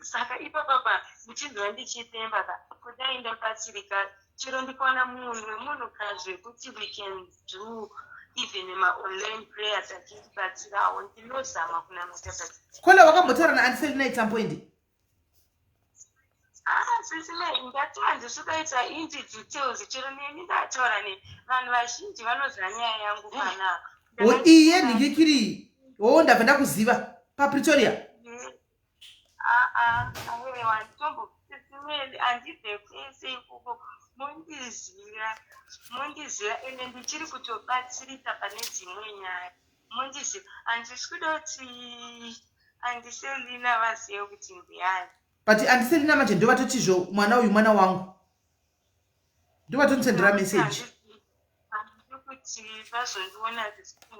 Saka ipapapa muchinzwa ndichitemba ka kudai ndabatsirika chero ndikawana munhu wemunhukadzi wekuti we can do even maonline prayers achindibatsirawo ndinozama kunamata but Kola, wakambotaura naAuntie Selina at some point? Ah, sisime ndati handisi kuita into details chero neni ndataura ne vanhu vazhinji vanoziva nyaya yangu panapa. O iye nhingikiri o ndabva ndakuziva paPretoria. Aa, aiwa, nditombosimeli handibve kwese ikoko. Mundiziva, mundiziva ende ndichiri kutobatsirika pane dzimwe nyaya. Mundiziva, handisi kuda kuti Auntie Selina vazive kuti ndiani. But Auntie Selina manje ndo vatotizvo mwana uyu mwana wangu, ndo vatondisendera message. Handidi kuti vazondiona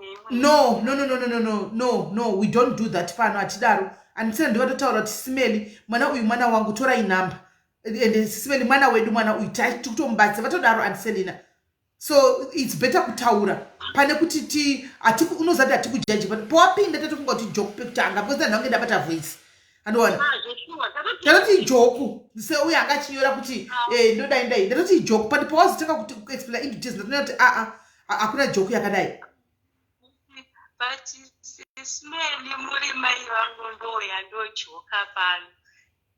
neimwe. No, no, no, no, no, no, no, no, no, we don't do that pano, hatidaro. Auntie Selina ndo vatotaura kuti simeli mwana uyu mwana wangu, torai namba ende simeli mwana wedu mwana uyu tikutomubatsira, vatodaro Auntie Selina. So it's better kutaura pane kuti ti unoziva kuti hatikujaji but pawapinda tatofunga kuti joke pekutanga because ndange ndabata voice andowana ndatoti ijoke seuyo anga achinyora kuti ndodai ndai ndatoti ijoke but pawazotanga kuti kuexplain into details ndatoona kuti aa, hakuna joke yakadai. But simeli muri mai vangu ndoya ndojoka pano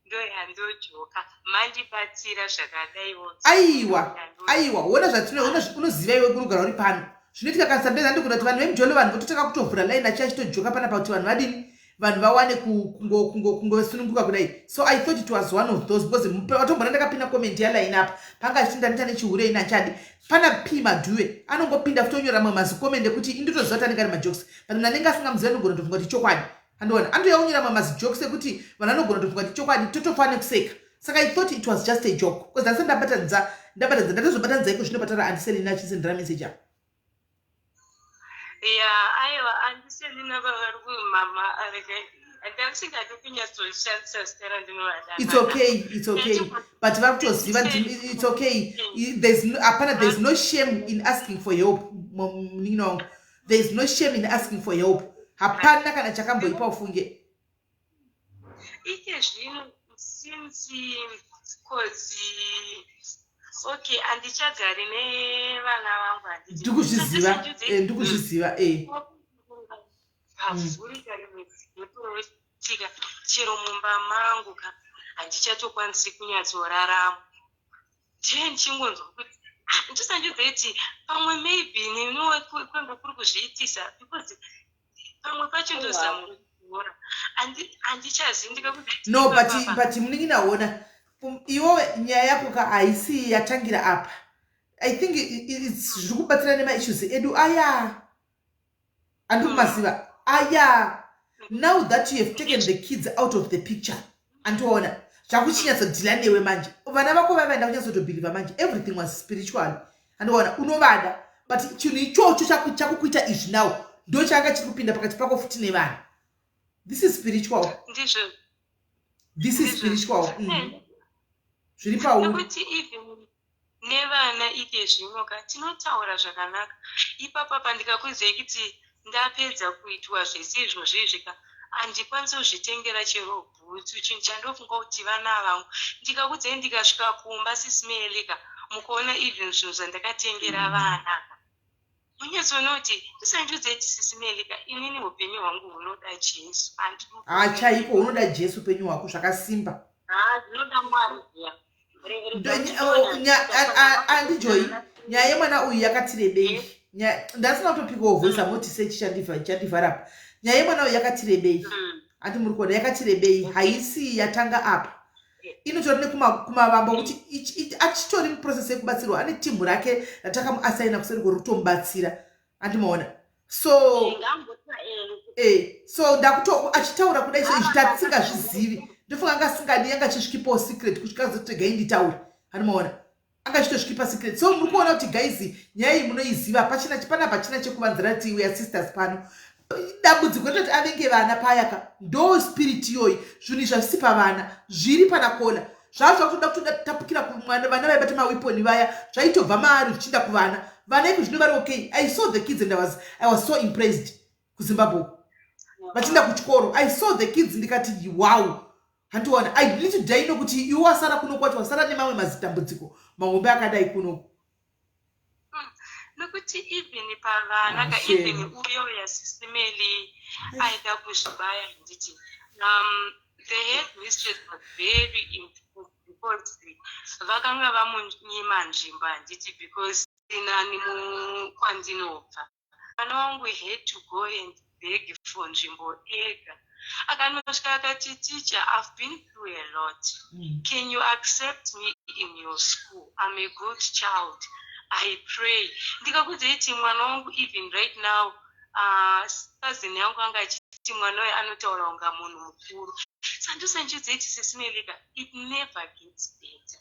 ndoyandojoka mandibatsira zvakadaiwo. Aiwa, aiwa, ona zvatino unoziva iwe kunogara uri pano zvinoitika kana sometimes andikuona kuti vanhu vemujolo vanhu vototanga kutovhura line achi achitojoka panapa kuti vanhu vadini. Vanhu vawane kungosununguka kudai. So I thought it was one of those, because vatombona ndakapinda comment yaline up, panga achiti ndanita nechihure ina chadi. Pana P Madhuve anongopinda futi onyora mamwe mazicomments ekuti indotoziva kuti anenge ari majokes, but munhu anenge asingamuzivi anogona kutofunga kuti chokwadi. Andiona anotouya kunyora mamwe mazijokes ekuti vanhu vanogona kutofunga kuti chokwadi, totofa nekuseka. Saka I thought it was just a joke, because ndasati ndabatanidza, ndabatanidza, ndatozobatanidza iko zvino patara Auntie Selina achisendera message apa. Ya, aiwa, Auntie Selina vavari kumama, ndandisingadi kunyatsoshandisa zita randinovada. It's okay, it's okay, but vari kutoziva. It's okay. There's no, hapana, there's no shame in asking for help, munin'ina wangu. There's no shame in asking for help. Hapana kana chakamboipa, ufunge. Ike zvino since, 'cause okay, handichagari nevana vangu, handiti? Ndikuzviziva, ndikuzviziva. Pavhurika rimwe zinotoitika chero mumba mangu ka, handichatokwanisi kunyatsorarama. Ndiye ndichingonzwa kuti, ah, ndisandidzeti pamwe maybe neniwo kwenge kuri kuzviitisa, because pamwe pacho ndozama kuora, handichazivi ndikakuti. No, but munin'ina, ona, iwewe nyaya yako ka haisi yatangira apa. I think it's zviri kubatsira nemaissues edu aya, handiri kumaziva aya. Now that you have taken the kids out of the picture, andiona zvakuchinyatsodeala newe manje. Vana vako vavaenda kunyatsotobelieva manje everything was spiritual. Andiona unovada, but chinhu ichocho chakukuita izvi now ndo changa chiri kupinda pakati pako futi nevanhu. This is spiritual. Ndizvo. This is spiritual. Zviri pauri. Nekuti even nevana ike zvino ka, tinotaura zvakanaka ipapa. Pandikakuziva kuti ndapedza kuitwa zvese izvozvo izvi ka, handikwanisi kuzvitengera chero bhutsu. Chinhu chandofunga kuti vana vangu, ndikakudzai, ndikasvika kumba, Sis Melly ka, mukuona even zvinhu zvandakatengera vana ka, munyatsoona kuti ndisandiudzai kuti, Sis Melly ka, inini upenyu hwangu hunoda Jesu. Ha, chaiko, hunoda Jesu upenyu hwako zvakasimba. Ha, zvinoda Mwari ziya. Auntie Joy, nyaya yemwana uyu yakati rebei. Ndasina kutopikawo voice amoti sei chandivharapa. Nyaya yemwana uyu yakati rebei, handi muri kuona? Yakati rebei, haisi yatanga apa. Inotori nekumavamba kuti achitori muprocess yekubatsirwa. Ane timu rake ratakamuasaina kuseri kuri kutomubatsira, andimaona? So ndakuto achitaura kudai, so izvi tatisingazvizivi. Ndofunga anga asingadi, anga achisvikipawo secret kusvika azotegai nditaure, handimaona? Anga achitosvikipa secret. So muri kuona kuti, guys, nyaya iyi munoiziva. Pachina pana pachina chekuvanzira ti we are sisters pano. Dambudziko retoti avenge vana paya ka, ndo spirit iyoyi. Zvinhu izvi hazvisi pavana, zviri pana Kola. Zvava zvakutoda kutoda tapukira kumwana. Vana vaibata maweapon vaya, zvaitobva maari zvichiinda kuvana. Vana iko zvino vari okay. I saw the kids and I was so impressed. KuZimbabwe vachienda kuchikoro, I saw the kids ndikati, "Wow." Handiona, I little did know kuti iwe wasara kuno kwacho wasara nemamwe mazitambudziko mahombe akadai kuno. Nokuti even pavana ka, even uyo yaSis Melly aida kuzvibaya, handiti? The head mistress was very impressed because vakanga vamunyima nzvimbo, handiti? Because nani kwandinobva, mwana wangu had to go and beg for nzvimbo ega. Akanosvika akati, "Teacher, I've been through a lot. Can you accept me in your school? I'm a good child, I pray." Ndikakudzai kuti mwana wangu even right now, cousin yangu anga achiti mwana uyu anotaura kunga munhu mukuru. Sandisanchiudzai kuti, Sis Melly ka, it never gets better.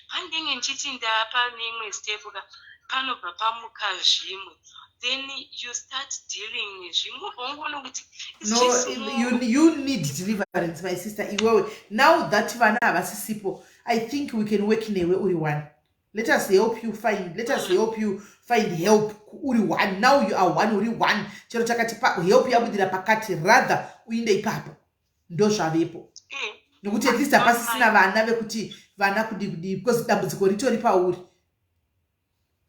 Pandinge ndichiti ndapa neimwe step ka, panobva pamuka zvimwe, then you start dealing nezvimwe, ubva wangoona kuti it's No, just more. You need deliverance, my sister. Iwewe, now that vana havasisipo, I think we can work newe uri one. Let us help you find help uri one. Now you are one, uri one. Chero takati help yabudira pakati, rather uinde ipapo, ndo zvavepo. Nokuti at least hapasisina vana vekuti vana kudi kudi, because dambudziko ritori pauri,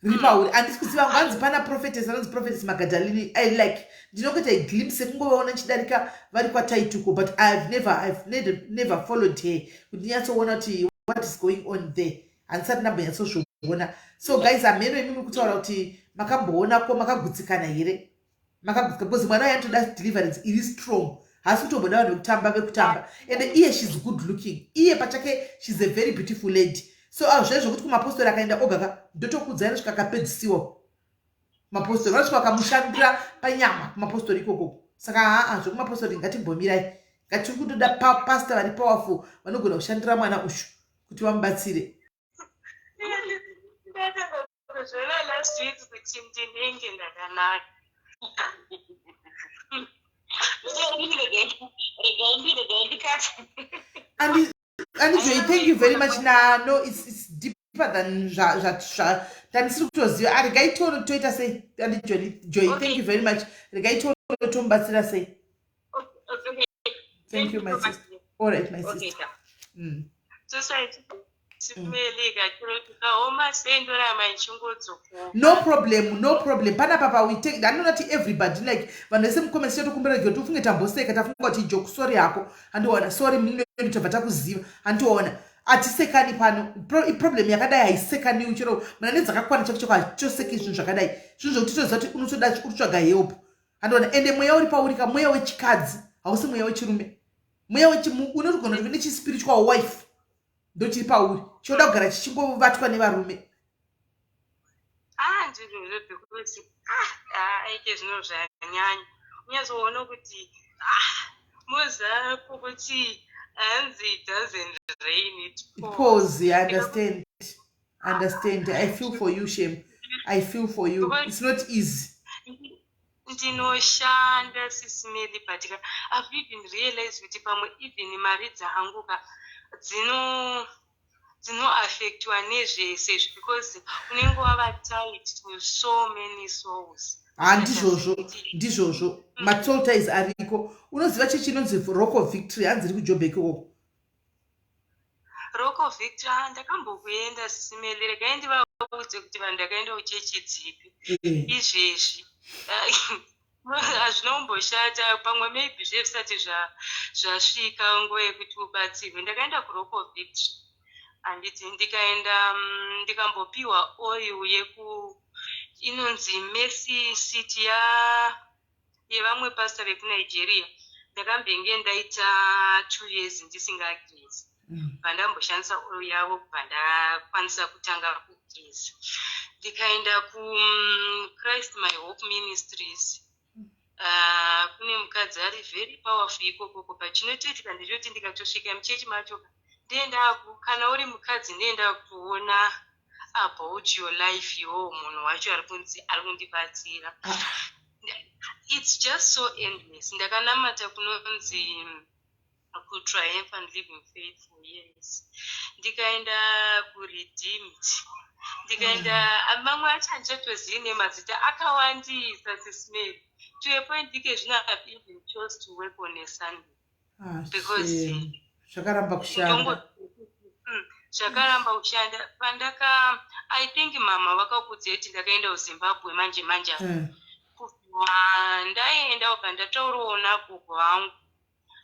riri pauri. Handisi kuziva, nganzi pana prophetess anonzi Prophetess Magadalini. I like ndinongoita iglimpse sekungovaona nchidarika vari kwaTaituko, but I've never followed her kuti ndinyatsoona kuti what is going on there. Handisati ndambonyatsozviona. So guys, hameno imimi kutaura kuti makamboonako, makagutsikana here? Makagutsikana? Because mwana uyu anotoda deliverance iri strong. Haasi kutomboda vanhu vekutamba vekutamba. Ende iye she's good looking. Iye pachake she's a very beautiful lady. So ah, zvaizvo kuti kumapostori akaenda oga ka ndotokuudzai anosvika akapedzisiwa. Mapostori vanosvika vakamushandira panyama kumapostori ikoko. Saka haa zvekumapostori ngatimbomirai. Ngatiri kutoda pastor vari powerful vanogona kushandira mwana ushu kuti vamubatsire. Ndakazviona last week kuti ndinenge ndakanaka. Andi Andi Joy, thank you very much. Na no, it's it's deeper than zva zva zva tandisiri kutoziva. Ah, regai tione toita sei. Andi Joy, Joy, okay. Thank you very much. Regai tione tomubatsira sei. Okay. Thank you, my sister. All right, my sister. Society Simelika chero chikaoma sei ndoramba ndichingodzokoka. No problem, no problem. Panapa pa we take ndanoona ti everybody like vanhu vese mucomment section tokumbira kuti ufunge tamboseka tafunga kuti joke sorry hako. Handiona sorry mino tobva takuziva. Handiona atisekani pano Pro, problem yakadai haisekaniwi chero mana nedzakakwana chako chako hachoseki zvinhu zvakadai zvinhu zvekuti toziva kuti unotoda uri kutsvaga help handiona ende mweya uri pauri ka mweya wechikadzi hausi mweya wechirume mweya unotogona kuti nechispiritual wife ndochiri pauri chinoda kugara chichingovatwa nevarume. Ah, ndizvozvo because ah, ah, aite zvino zvanyanya unyatsoona kuti ah, mozako kuti hanzi it doesn't rain it pours. I understand, understand. I feel for you, shame. I feel for you. It's not easy. Ndinoshanda Sis Melly but ka I've even realized kuti pamwe even mari dzangu ka dzino dzinoaffectwa nezvese izvi because unenge wava tied to so many souls. Ha ndizvozvo ndizvozvo masoul ties ariko. Unoziva chechi inonzi Rock of Victory hanzi iri kuJobek ikoko. Rock of Victory ah, ndakambokuenda Sis Melly regai ndivaudze kuti vanhu ndakaenda kuchechi dzipi izvezvi hazvina kumboshata pamwe maybe zve zvisati zvasvika nguva yekuti ubatsirwe. Ndakaenda kuRock of Victory handiti ndikaenda ndikambopiwa oil yeku inonzi Mercy City ya yevamwe pastor vekuNigeria. Ndakambenge ndaita 2 years ndisingagezi pandamboshandisa oil yavo kubva ndakwanisa kutanga kugeza. Ndikaenda kuChrist My Hope Ministries kune mukadzi ari very powerful ikokoko but chinotoitika ndechekuti ndikatosvika muchechi macho ndiye ndaku kana uri mukadzi ndiye ndakuona about your life iwowo munhu wacho ari kunzi ari kundibatsira. It's just so endless. Ndakanamata kunonzi kuTriumphant Living Faith for years, ndikaenda kuRedeemed, ndikaenda mamwe acho handichatozivi nemazita akawandisa Sis Melly to a point ike zvino I've even chose to work on a Sunday Ah, because shame. Zvakaramba kushanda. Zvakaramba kushanda pandaka I think mama vakakuudza kuti ndakaenda kuZimbabwe manje manje apa. Kubva ndaenda ubva ndataurawo nagogo vangu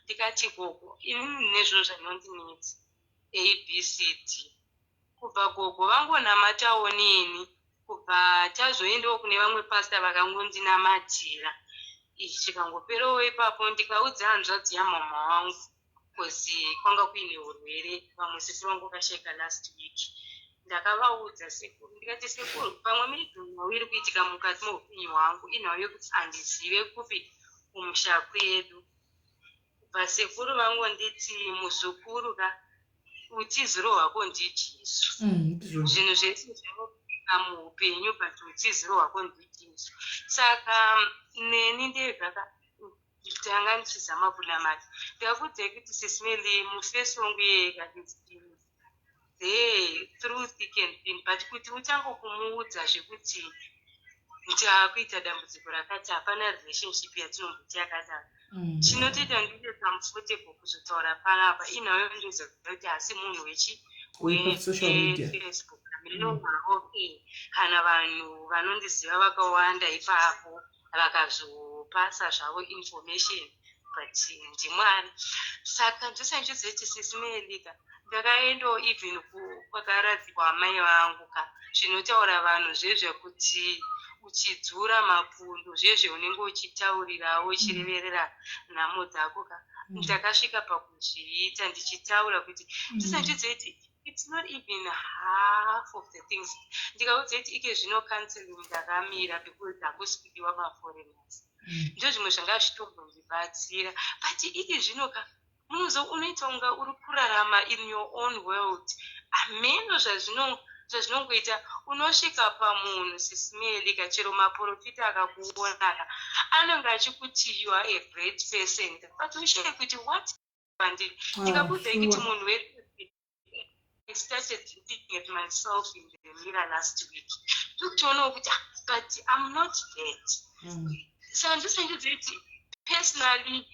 ndikati gogo inini ndine zvinhu zvanondinetsa abcd. Kubva gogo vangonamatawo neni kubva tazoendawo kune vamwe pastor vakangondinamatira ichi chikangoperawo ipapo ndikaudza hanzvadzi yamama wangu cause kwanga kuine urwere vamwe sisi vangu vakashaika last week. Ndakavaudza sekuru ndikati sekuru pamwe maybe nhau iri kuitika mukati meupenyu hwangu inhau yekuti handizive kupi kumusha kwedu. Kubva sekuru vangonditi muzukuru ka utiziro hwako ndiJesu. Zvinhu zvese zvinoitika muupenyu but utiziro hwako ndiJesu. Saka neni ndega ka ndanga ndichizama kunamata. Ndikakuudzai kuti Sis Melly mufesi wangu iyeye ka it's been there through thick and thin but kuti utange kumuudza zvekuti ndakuita dambudziko rakati hapana relationship yatinomboti yakadaro. Chinotoita ndiite comfortable kuzotaura panapa inhau yondiudza kuti haasi munhu wechi weFacebook ndinonawo kana vanhu vanondiziva vakawanda ipapo vakazopasa zvavo information but ndiMwari. Saka ndosandizoti Sis Melly ka ndakaendawo even kwakaradzikwa amai vangu ka zvinotaura vanhu zvezvekuti uchidzura mapundu zvezve unenge uchitaurirawo uchireverera nhamo dzako ka. Ndakasvika pakuzviita ndichitaura kuti ndisandidzoiti it's not even half of the things. Ndikaudza kuti ike zvino counseling ndakamira because hakusi kudiwa maforeigners. Ndo zvimwe zvanga zvitombondibatsira, but ike zvino ka munozo unoita kunga uri kurarama in your own world. Hameno zvazvinongoita. Unosvika pamunhu, Sis Melly ka, chero maprofita akakuona ka, anenge achikuti you are a great person, but ushaye kuti what pandiri. Ndikakuudzai kuti munhu wedu, I started looking at myself in the mirror last week, ndikutionawo kuti, ah, but I'm not bad. Saka ndisandidzoiti personally,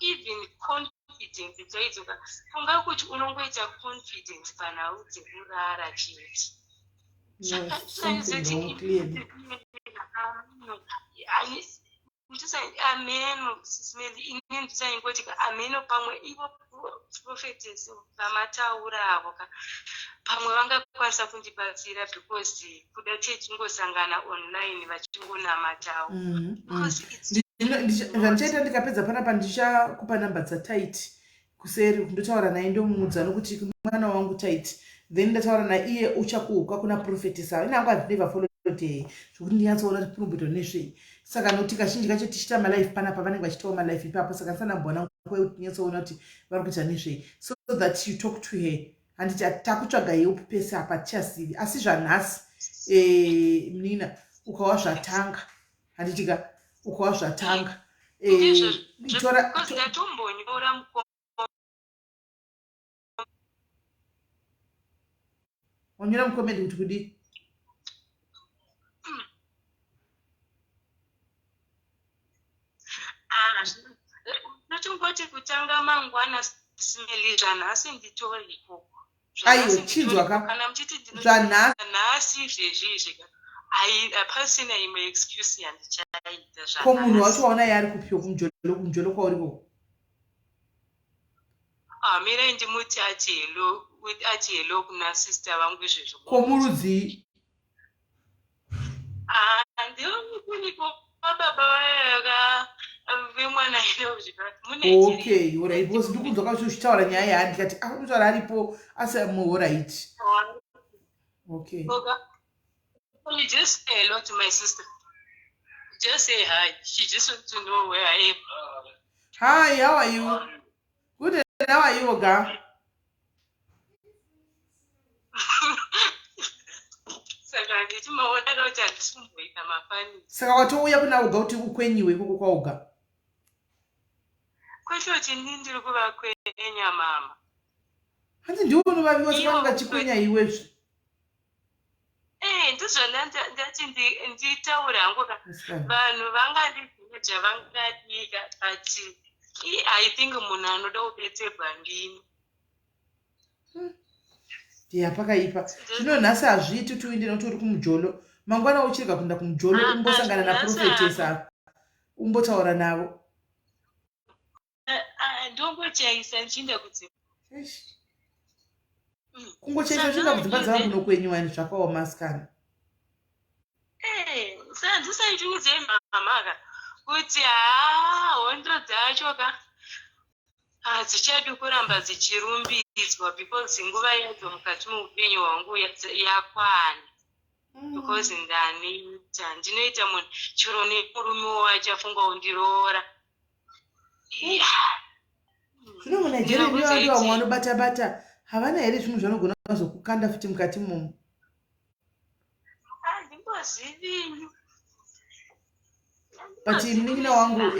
even confidence chaidzoka, funga kuti unongoita confidence panhau dzekurara chete. No, something wrong clearly. Ameno, Sis Melly, ini ndisaingoti ameno pamwe ivo prophetess vamataura avo ka, pamwe vangakwanisa kundibatsira, because kuda techingosangana online vachingonamatawo. Because it's Zvandichaita, ndikapedza panapa ndichakupa namba dzaTaiti kuseri, ndotaura naye, ndomuudza nokuti mwana wangu Taiti, then ndataura naiye uchakuuka kuna prophetess ava. Inangu I've never followed her zvokuti ndinyatsoona kuti kunomboitwa nezvei. Saka nokuti kazhinji kacho tichiita malive panapa, vanenge vachitawo malive ipapo, saka ndisanamboona nguva yekuti tinyatsoona kuti vari kuita nezvei, so that you talk to her. Handiti takutsvaga help pese apa, tichazivi. Asi zvanhasi, nina ukawa zvatanga, handitika ukawa zvatanga, tora. Because ndatombonyora Wanyora mucomment kuti kudii? Ah, ndochingoti kutanga mangwana, Sis Melly, zvanhasi nditori ikoko. Aiwa, chinzwa ka. Kana muchiti Zvanhasi. Nhasi izvezvi izvi ka, ai hapasina imwe excuse yandichaita. Ko munhu wacho waona iye ari kupiwa kumujolo, kumujolo kwauri koko? Ah, mirai ndimuti ati hello, ati hello kuna sister vangu izvezvo. Ko murudzii? Ah, ndivo baba vaya vemwana ino. Okay, alright, because ndikunzwa kacho uchitaura nyaya yaari, ndikati ah, unotaura aripo asi. Alright, okay. You just say hello to my sister. Just say hi. She just wants to know where I am. Hi, how are you? Good, and how are you, oga? Saka handiti maona kuti handisi kumboita mafunnies. Saka watouya kuna oga kuti ukwenyiwe ikoko kwaoga? Kwete kuti ini ndiri kuvakwenya, mama. Hanzi ndiwe unovaviwa, saka vanenge vachikwenya iwezve. Eh, ndizvo ndati nditaure hangu ka. Vanhu vangandibvunja, vangadika, but I think munhu anoda kubetserwa ndini. Ya, pakaipa. Zvino nhasi hazviiti kuti uinde nokuti uri kumujolo. Mangwana uchirega kuenda kumujolo, Ah, umbosangana nhasi naprophetess ava, umbotaura navo. Ah, ndongochaisa ndichienda kudzimba. Eish. Kungochaisa uchienda kudzimba dzava kunokwenyiwa, zvakaoma, asikana. Eh, saka ndisaitiudzei mama ka kuti haa, hondo dzacho ka hadzichadi kuramba dzichirumbidzwa, because nguva yadzo mukati meupenyu hwangu yakwana, because ndanoita ndinoita munhu chero nemurume wachafunga kundiroora. Yeah. Zvino muNigeria ndivo vantu vamwe vanobata bata, havana here zvimwe zvanogona kuzokukanda futi mukati momo? Handimbozivini. But munin'ina wangu,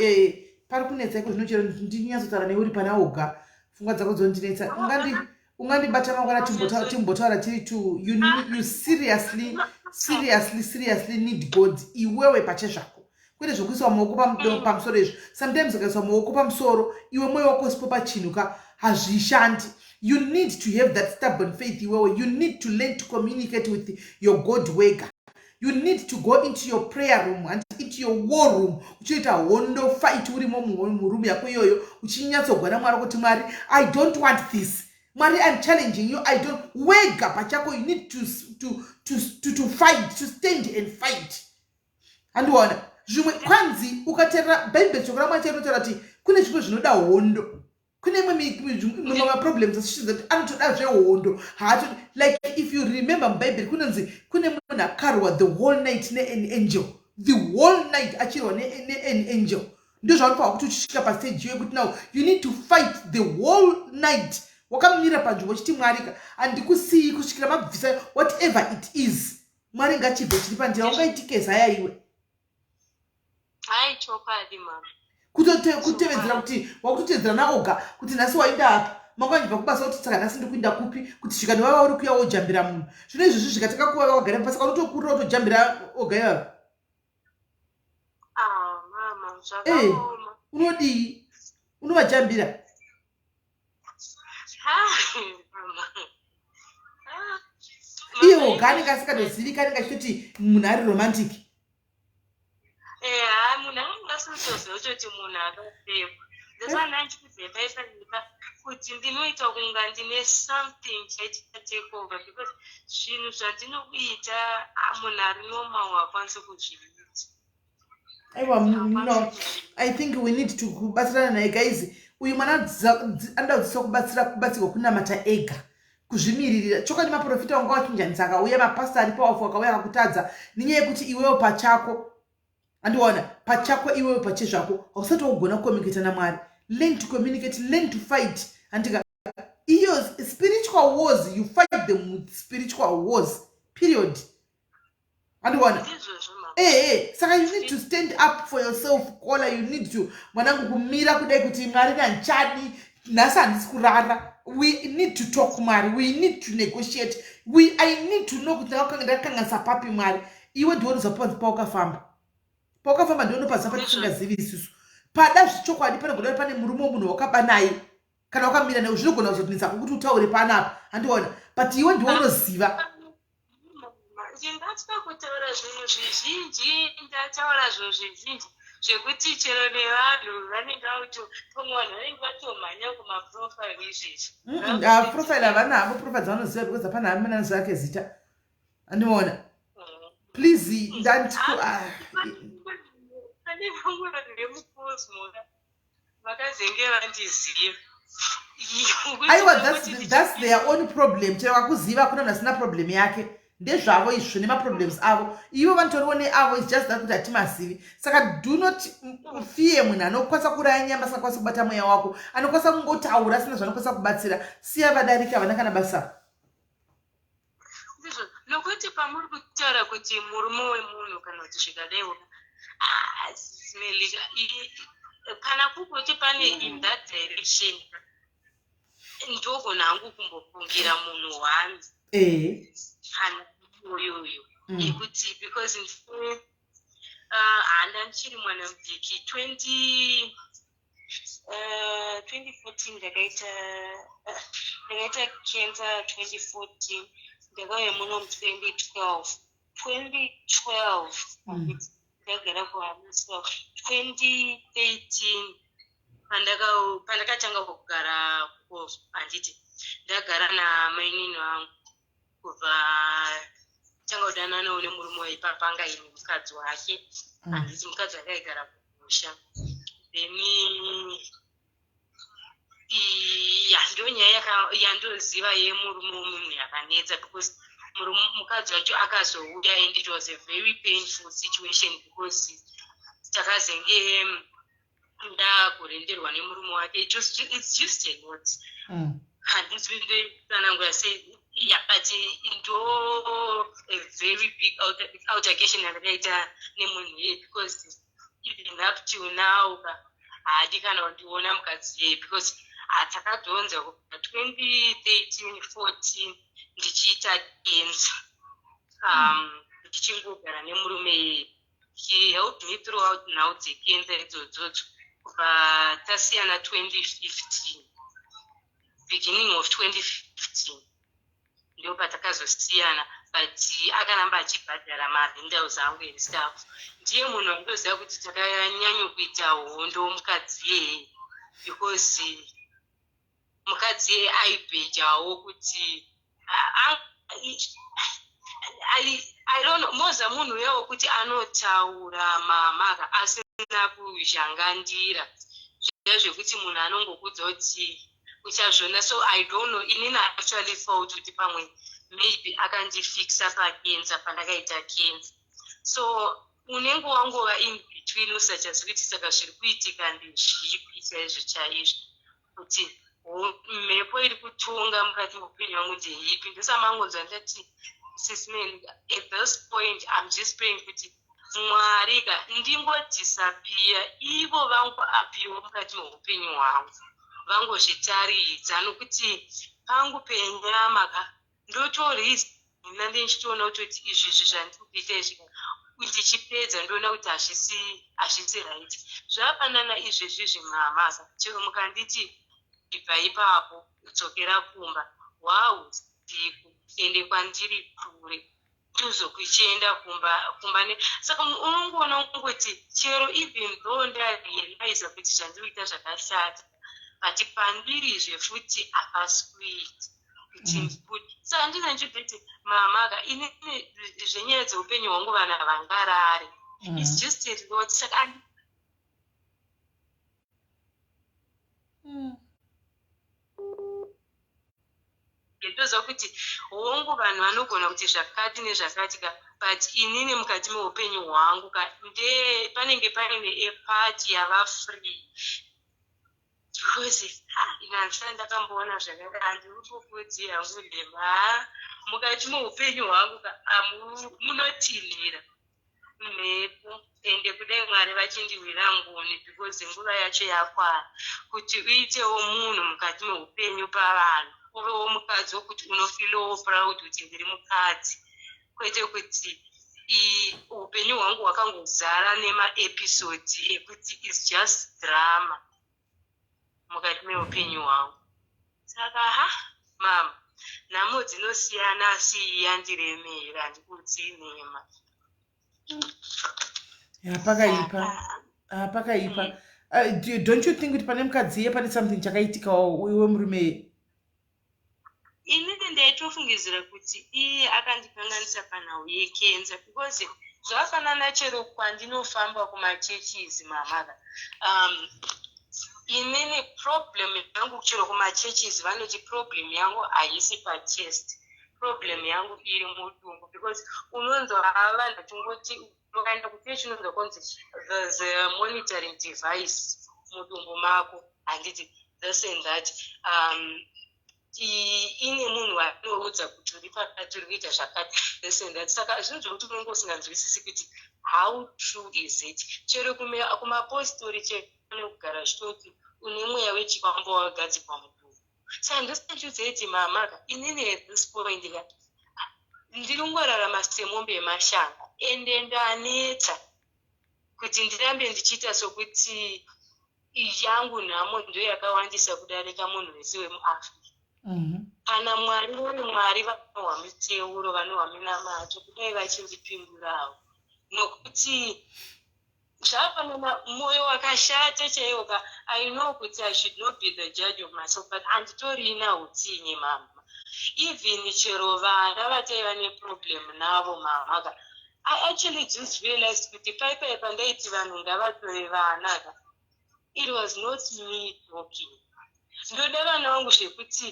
pari kunetsa iko zvino. Chero ndinyatsotaura neuri pana oga, pfungwa dzako dzondinetsa. Ungandibata mangwana, timbotaura tiri two. You seriously, seriously, seriously need God iwewe pachezvako, kwete zvokuiswa maoko pamusoro izvo. Sometimes ukaiswa maoko pamusoro iwe mwoyo wako usipo pachinhu ka, hazvishandi. You need to have that stubborn faith iwewe. You need to learn to communicate with your God wega. You need to go into your prayer room and into your war room, uchiita hondo, fight urimo muroom yako iyoyo, uchinyatsogwa naMwari kuti, "Mwari, I don't want this. Mwari, I'm challenging you. I don't." Wega pachako you need to fight, to stand and fight. Andiona zvimwe kwanzi ukaterera Bhaibheri, shoko raMwari chainotaura kuti kune zvimwe zvinoda hondo, kune imwe maproblems asishinza kuti anotoda zvehondo. Haato, like if you remember muBhaibheri kunonzi kune munhu akarwa the whole night nean angel, the whole night achirwa nean angel. Ndo zvaunofanwa kuti uchisvika pastage yekuti now you need to fight the whole night, wakamira panzvimbo uchiti, "Mwarika, handikusiyi kusvikira mabvisa whatever it is. Mwari, ngachibve chiri pandira." Ungaitike zaya iwe? Hai, chokwadi, mama. Kutevedzera kuti wakutotevedzera naoga kuti nhasi wainda apa, mangwana ndibva kubasa, kuti saka nhasi ndiri kuinda kupi, kuti svika nevava uri kuya wojambira munhu. Zvino izvozvi zvikatanga kuva wakagara pasi, unotokurira wotojambira oga ivava. Ah, mama, zvakaoma. Unodii? Unovajambira? Ah, mama. Ah, iye oga anenge asingatozivika, anenge achitoti munhu ari romantic. Eya, munhu anenge asitoziva kutoti munhu akapfekwa. Ndosana ndichikuzepaisanyika kuti ndinoita kunga ndine something chaitika take over, because zvinhu zvandinokuita, ah, munhu ari normal haakwanisi kuzviita. Aiwa, no, I think we need to kubatsirana naye, guys. Uyu mwana anoda kudzidziswa kubatsira, kubatsirwa kunamata ega, kuzvimiririra. Chokwadi, maprofita wanga wachinjanisa akauya, mapasta ari powerful akauya akakutadza nenyaya yekuti iwewo pachako, andiona pachako, iwewe pachezvako hausati wagona kucommunicata naMwari. Learn to communicate, learn to fight. Andika iyo spiritual wars, you fight them with spiritual wars, period. Andiona? Ndizvozvo, mama. Ehe, saka you need to stand up for yourself, kola. You need to, mwanangu, kumira kudai kuti, "Mwari, nanchadi nhasi handisi kurara. We need to talk, Mwari. We need to negotiate. I need to know kuti ndakakanganisa papi, Mwari." Iwe ndiwe unoziva panzi paukafamba. Paukafamba ndiwe unopaziva, patisingazivi isusu. Pada zvichokwadi, panogona pane murume wemunhu wakaba naye kana wakamira naye, zvinogona kuzotinetsa kuti utaure panapa, handiona, but iwe ndiwe unoziva. Ndingatya kutaura zvinhu zvizhinji. Ndataura zvinhu zvizhinji zvekuti chero nevanhu vanenge vauto, pamwe vanhu vanenge vatomhanya kumaprofile izvezvi. Ah, profile havana havo, profile dzavanoziva, because hapana hamene anoziva ake zita, andiona. Please, ndandi ah. Pane vamwe vanhu vemukosmo vakazenge vandiziva. Aiwa, that's their own problem. Chero vakuziva, hakuna munhu asina problem yake. Ndezvavo izvo nemaproblems avo, ivo vanotoriwo neavo. It's just that kuti hatimazivi. Saka do not fear munhu anokwanisa kuraya nyama asingakwanisi kubata mweya wako, anokwanisa kungotaura asina zvaanokwanisa kubatsira. Siya vadarika, havana kana basa. Ndizvo, nokuti pamuri kutaura kuti murume wemunhu kana kuti zvikadaiwo, Melika, kana kukuti pane in that direction, ndogona hangu kumbofungira munhu one kana uyuyu yekuti because handa ndichiri mwana mudiki, 20 2014 ndakaita cancer 2014, ndakauya muno mu2012. 2012 ndagara kuHammersdale. 2013 pandakatanga kugara kuKozo, handiti ndagara namainini vangu kubva tanga kudananawo nemurume waipapanga ini mukadzi wake, handiti mukadzi wake aigara kumusha. Then ya, ndo nyaya yandoziva yemurume wemunhu yakanetsa, because mukadzi wacho akazouya and it was a very painful situation, because takazenge ndakurenderwa nemurume wake. It's just a lot. Handisi ndoitsanangura sei, yeah, but ndo a very big altercation yandakaita nemunhu iye, because even up till now ka, haadi kana kundiona mukadzi iyeye, because hatakadhonza kubva 2013 14 ndichiita cancer, ndichingogara nemurume iyeye. He helped me throughout nhau dzecancer idzodzodzo kubva tasiyana 2015, beginning of 2015 ndo patakazosiyana, but akaramba achibhadhara marentals angu and stuff. Ndiye munhu wandoziva kuti takanyanya kuita hondo mukadzi iyeye, because mukadzi iyeye aibhejawo kuti I don't know, moza munhu uya wekuti anotaura mama ka asina kuzhangandira zviya zvekuti munhu anongokudza kuti uchazviona so i don't know inini actually felt kuti pamwe maybe akandifixa pakenza pandakaita kenza so unenge wangova in between usachazivi kuti saka zviri kuitika ndezvipi chaizvo chaizvo kuti mhepo iri kutonga mukati meupenyu hwangu ndeipi ndosamangonzwa ndati sisman at this point im just praying kuti mwari ka ndingodhisapiya ivo vangu apiwa mukati meupenyu hwangu vangozvitaridza nokuti pangu penyama ka ndotorizina ndichitoona kutoti izvi izvi zvandiri kuita izvi ndichipedza ndoona kuti hazvisi hazvisi right zvafanana izvezvi izvi mama chero mukanditi ibva ipapo dzokera kumba wausiku ende kwandiri kure tuzokuchienda kumba kumba ne saka unongoona kungoti chero even though ndarealiza kuti zvandiri kuita zvakashata but pandirizve futi hapasi kuita kuti ndibude saka ndine ndichibviti mama ka inini zvenyaya dzeupenyu hwangu vanhu havangarare its just a lot saka Ndoziva kuti hongu vanhu vanogona kuti zvakati nezvakati ka but inini mukati meupenyu hwangu ka nde panenge paine a part yava free because ha ini handisati ndakamboona zvakadai handiupopodzi hangu nhema mukati meupenyu hwangu ka munotinhira mhepo ende kudai Mwari vachindiwira ngoni because nguva yacho yakwana kuti uitewo munhu mukati meupenyu pavanhu uvewo mukadzi wekuti unofilowo proud kuti ndiri mukadzi kwete kuti upenyu hwangu hwakangozara nemaepisodi ekuti is just drama mukati meupenyu hwangu saka ha mama nhamo dzinosiyana asi iyi yandiremera handikudzi nhema ya pakaipa ah, pakaipa mm. uh, don't you think kuti pane mukadzi iye pane something chakaitikawo iwe murume iye inini ndaitofungidzira kuti iye akandikanganisa panhau yekenza because zvafanana chero kwandinofamba kumachurches mamaka um, inini problem yangu chero kumachurches vanoti problem yangu haisi pachest problem yangu iri mudumbu because unonzwa vanhu vachingoti ukaenda kuchechi unonzwa kunzi there's a monitoring device mudumbu mako handiti this and that um, ine munhu wainoudza kuti uri pakati uri kuita zvakati this and that saka zvinhu zvekuti unenge usinganzwisisi kuti how true is it chero kumapostori chero kugara zvitoti une mweya wechikwambo wakagadzikwa mudumbu saka ndosandudzeiti mama ka inini at this point ka ndiri kungorarama semombe yemashanga ende ndaneta kuti ndirambe ndichiita sokuti yangu nhamo ndiyo yakawandisa kudarika munhu wese wemuafrica mhm. kana mwari vari mwari vanohwa miteuro vanohwa minamato kudai vachindipindurawo nokuti zvafanana moyo wakashata chaiwo ka i know kuti i should not be the judge of myself but handitorina utsinye mama even chero vana vataiva neproblem navo mama ka i actually just realized kuti paipai pandaiti vanhu ngavatore vana ka it was not me talking ndoda vana vangu zvekuti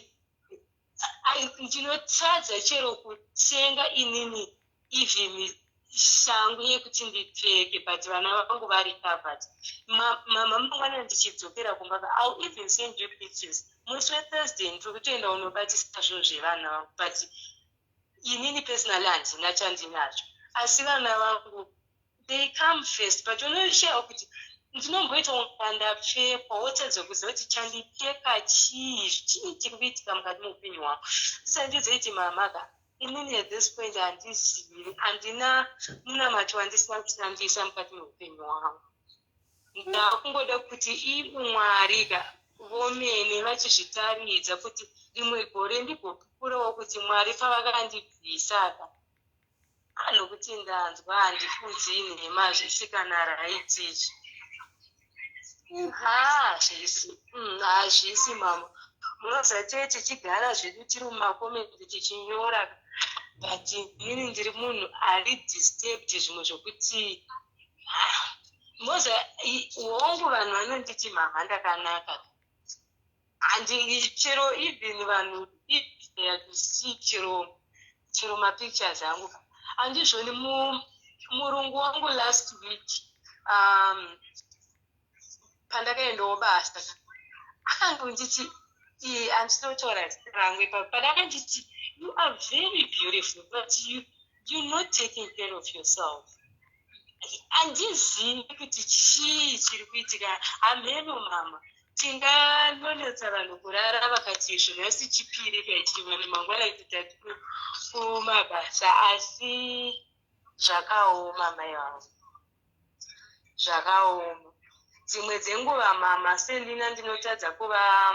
ndinotadza chero kutenga inini even shangu yekuti ndipfeke but vana vangu vari covered mama mangwana ndichidzokera kumba ill even send you pictures musi wethursday ndiri kutoenda unobatisa zvinhu zvevana vangu but inini personally handina chandinacho asi vana vangu they come first but unoshaya kuti ndinomboita kunga ndapfekwa wotadza kuziva kuti chandipfeka chii chii chiri kuitika mukati meupenyu hwangu sandizoiti mamaka inini at this point handizivi handina munamato wandisina kushandisa mukati meupenyu hwangu ndakungoda kuti ivo mwari ka vomene vachizvitaridza kuti rimwe gore ndigopupurawo kuti mwari pavakandibvisa ka Ah, nokuti ndanzwa handifudzi nhema hazvisi kana right izvi hazvisi mm, hazvisi mama munoziva tee tichigara zvedu tiri mumakomenti tichinyora But inini ndiri munhu ari disturbed zvimwe zvokuti moza hongu vanhu vanonditi mama ndakanaka. Handi chero even vanhu if they are to see chero chero mapictures angu handizvoni. Murungu wangu last week pandakaendawo basa akangonditi, handinotaura zita rangu ipapo, but akanditi, "You are very beautiful, but you're not taking care of yourself." Handizivi kuti chii chiri kuitika. Hameno mama, tinganonetsa vanhu kurara vakati izvo nhasi chipiri kaichi vanhu mangwana titati kumabasa, asi zvakaoma mai vangu, zvakaoma. Dzimwe dzenguva mama sendina ndinotadza kuva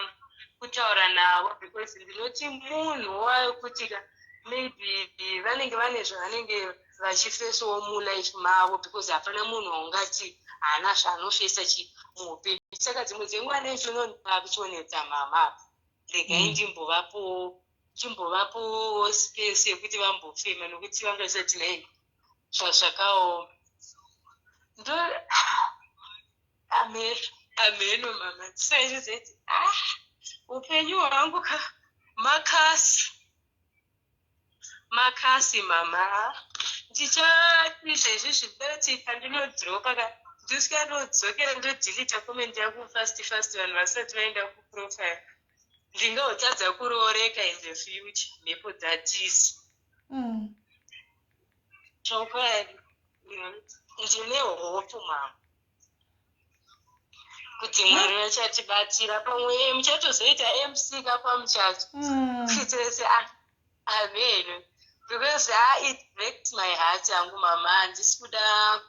kutaura navo because ndinoti munhu wekuti maybe vanenge vane zvavanenge vachifesawo mulife mavo, because hapana munhu waungati haana zvaanofesa chi muupenyu. Saka dzimwe dzenguva nechinokuchionetsa mama, regai ndimbovapowo space yekuti vambofema nokuti vangasati nai zvazvakaoma. Ndo ameno mama, tisaizvizeti ah upenyu hwangu ka makasi makasi mama. Ndichati izvezvi zvidoti pandinodhiropa ka ndosvika ndodzokera ndodhilita comment yangu fast fast vanhu vasati vaenda kuprofile. Ndingahotadza kurooreka in the future mhepo dzatisi. Chokwadi ndine hope mama kuti Mwari vachatibatira. Pamwe muchatozoita MC kapamuchato kuitira se ameno, because ah, it breaks my heart yangu mama. Handisi kuda,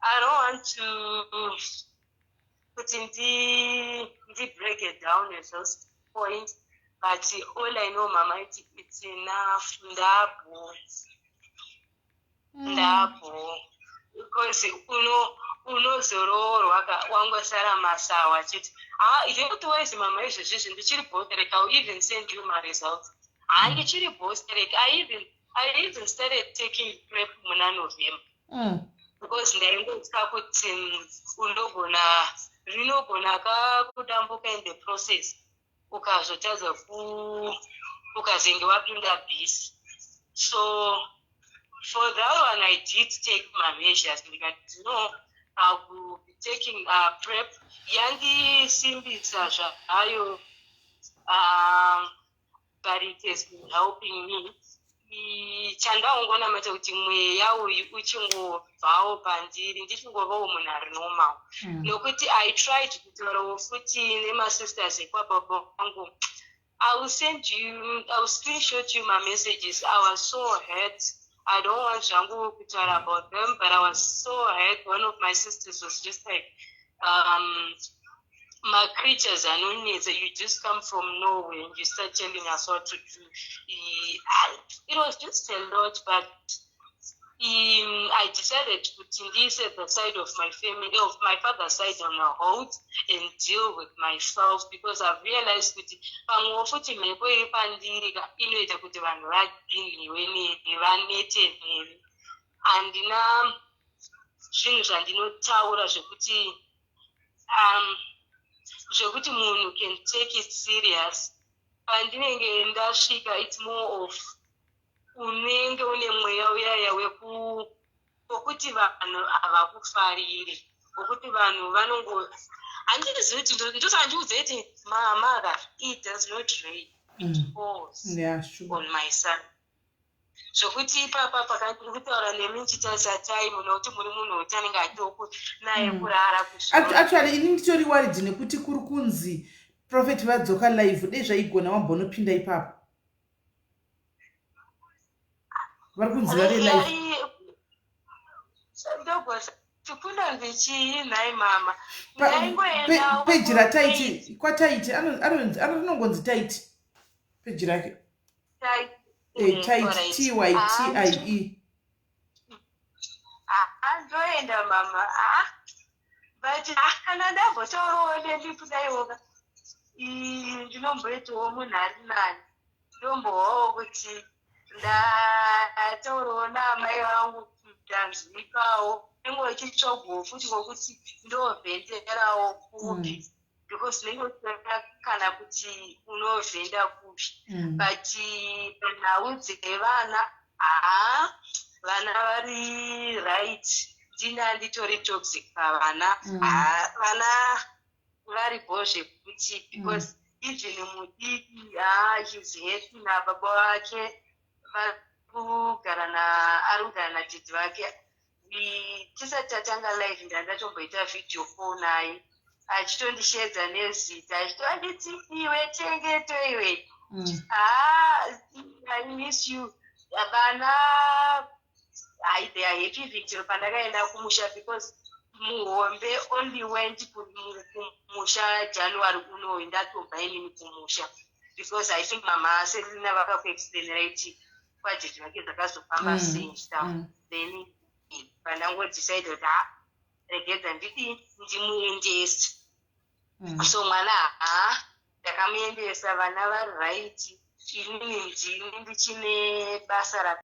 I don't want to kuti ndi break it down at this point, but all I know mama, it's enough. Ndabho ndabho because unozoroorwa wangosara masawa chete. Ah, health wise mama, izvezvizvi ndichiri bosterek. I will even send you my results. Ha, ndichiri bosterek. I even started taking PrEP muna November because ndaingotya kuti unogona rinogona kakudambuka in the process ukazotadza ku ukazenge wapinda busy. So for that one I did take my measures ndikati no, I will be taking PrEP. Yandisimbisa zvayo, but it has been helping me. Chandaongonamata kuti mweya uyu uchingobvawo pandiri ndichingovawo munhu ari normal nokuti I tried kutaurawo futi nemasisters ekwababa vangu. I will send you, I will screenshot you my messages. I was so hurt. I don't want zvangu kutaura about them, but I was so hurt. One of my sisters was just like, my creatures anonetsa, you just come from nowhere and you start telling us what to do. It was just a lot, but I decided kuti ndiise the side of my family, of my father's side, on a hold and deal with myself, because I've realized kuti pamwewo futi mhepo iri pandiri ka inoita kuti vanhu vadhinhiwe neni, vanete neni. Handina zvinhu zvandinotaura zvekuti munhu can take it serious. Pandinenge ndasvika, it's more of unenge une mweya uyaya wekuti vanhu havakufariri, wekuti vanhu vanongo handizivi kuti ndosaka ndiudze kuti mama ka, it does not rain, it pours on my son, zvokuti ipapa pakandiri kutaura nemi ndichitarisa time nokuti muri munhu wekuti anenge achidoku naye kurara. Actually ini nditori worried nekuti kuri kunzi prophet vadzoka live. Dei zvaigona wambonopinda ipapo, vari kunzi vari live. Kunonzi chii nhai mama? Peji raTaiti, kwaTaiti, rinongonzi Taiti peji rake. Taiti, Tytie. Andoenda mama, but kana ndambotaurawo nemi kudaiwoka ndinomboitawo munhu ari nani, ndombowawo kuti. Ndataurawo naamai vangu, ndanzwikawo inge uchitsvagowo futi kwokuti ndovhenderawo kupi, because unenge usina kana kuti unovhenda kupi. But panhau dzevana, haa, vana vari right. Ndini handitori toxic pavana. Haa, vana varipo zvekuti, because even mudiki, haa, she's happy nababa vake. Vari kugara na ari kugara nadhidhi vake. Tisati tatanga live, ndandatomboita video call naye, achitondishedza nezita, achitonditi, "Iwe Chengeto, iwe." Ah, I miss you. Vana hai, they are happy. Victor, pandakaenda kumusha, because muhombe only went kumusha January unoyu. Ndatobva inini kumusha because I think Mama Selina vakakuexplainira iti kwadhidhi vake zvakazofamba sei, stuff. Then pandangodecide kuti, ha, regedza ndidi ndimuendese. So mwana, ha, ndakamuendesa, vana vari right. Inini ndini ndichine basa.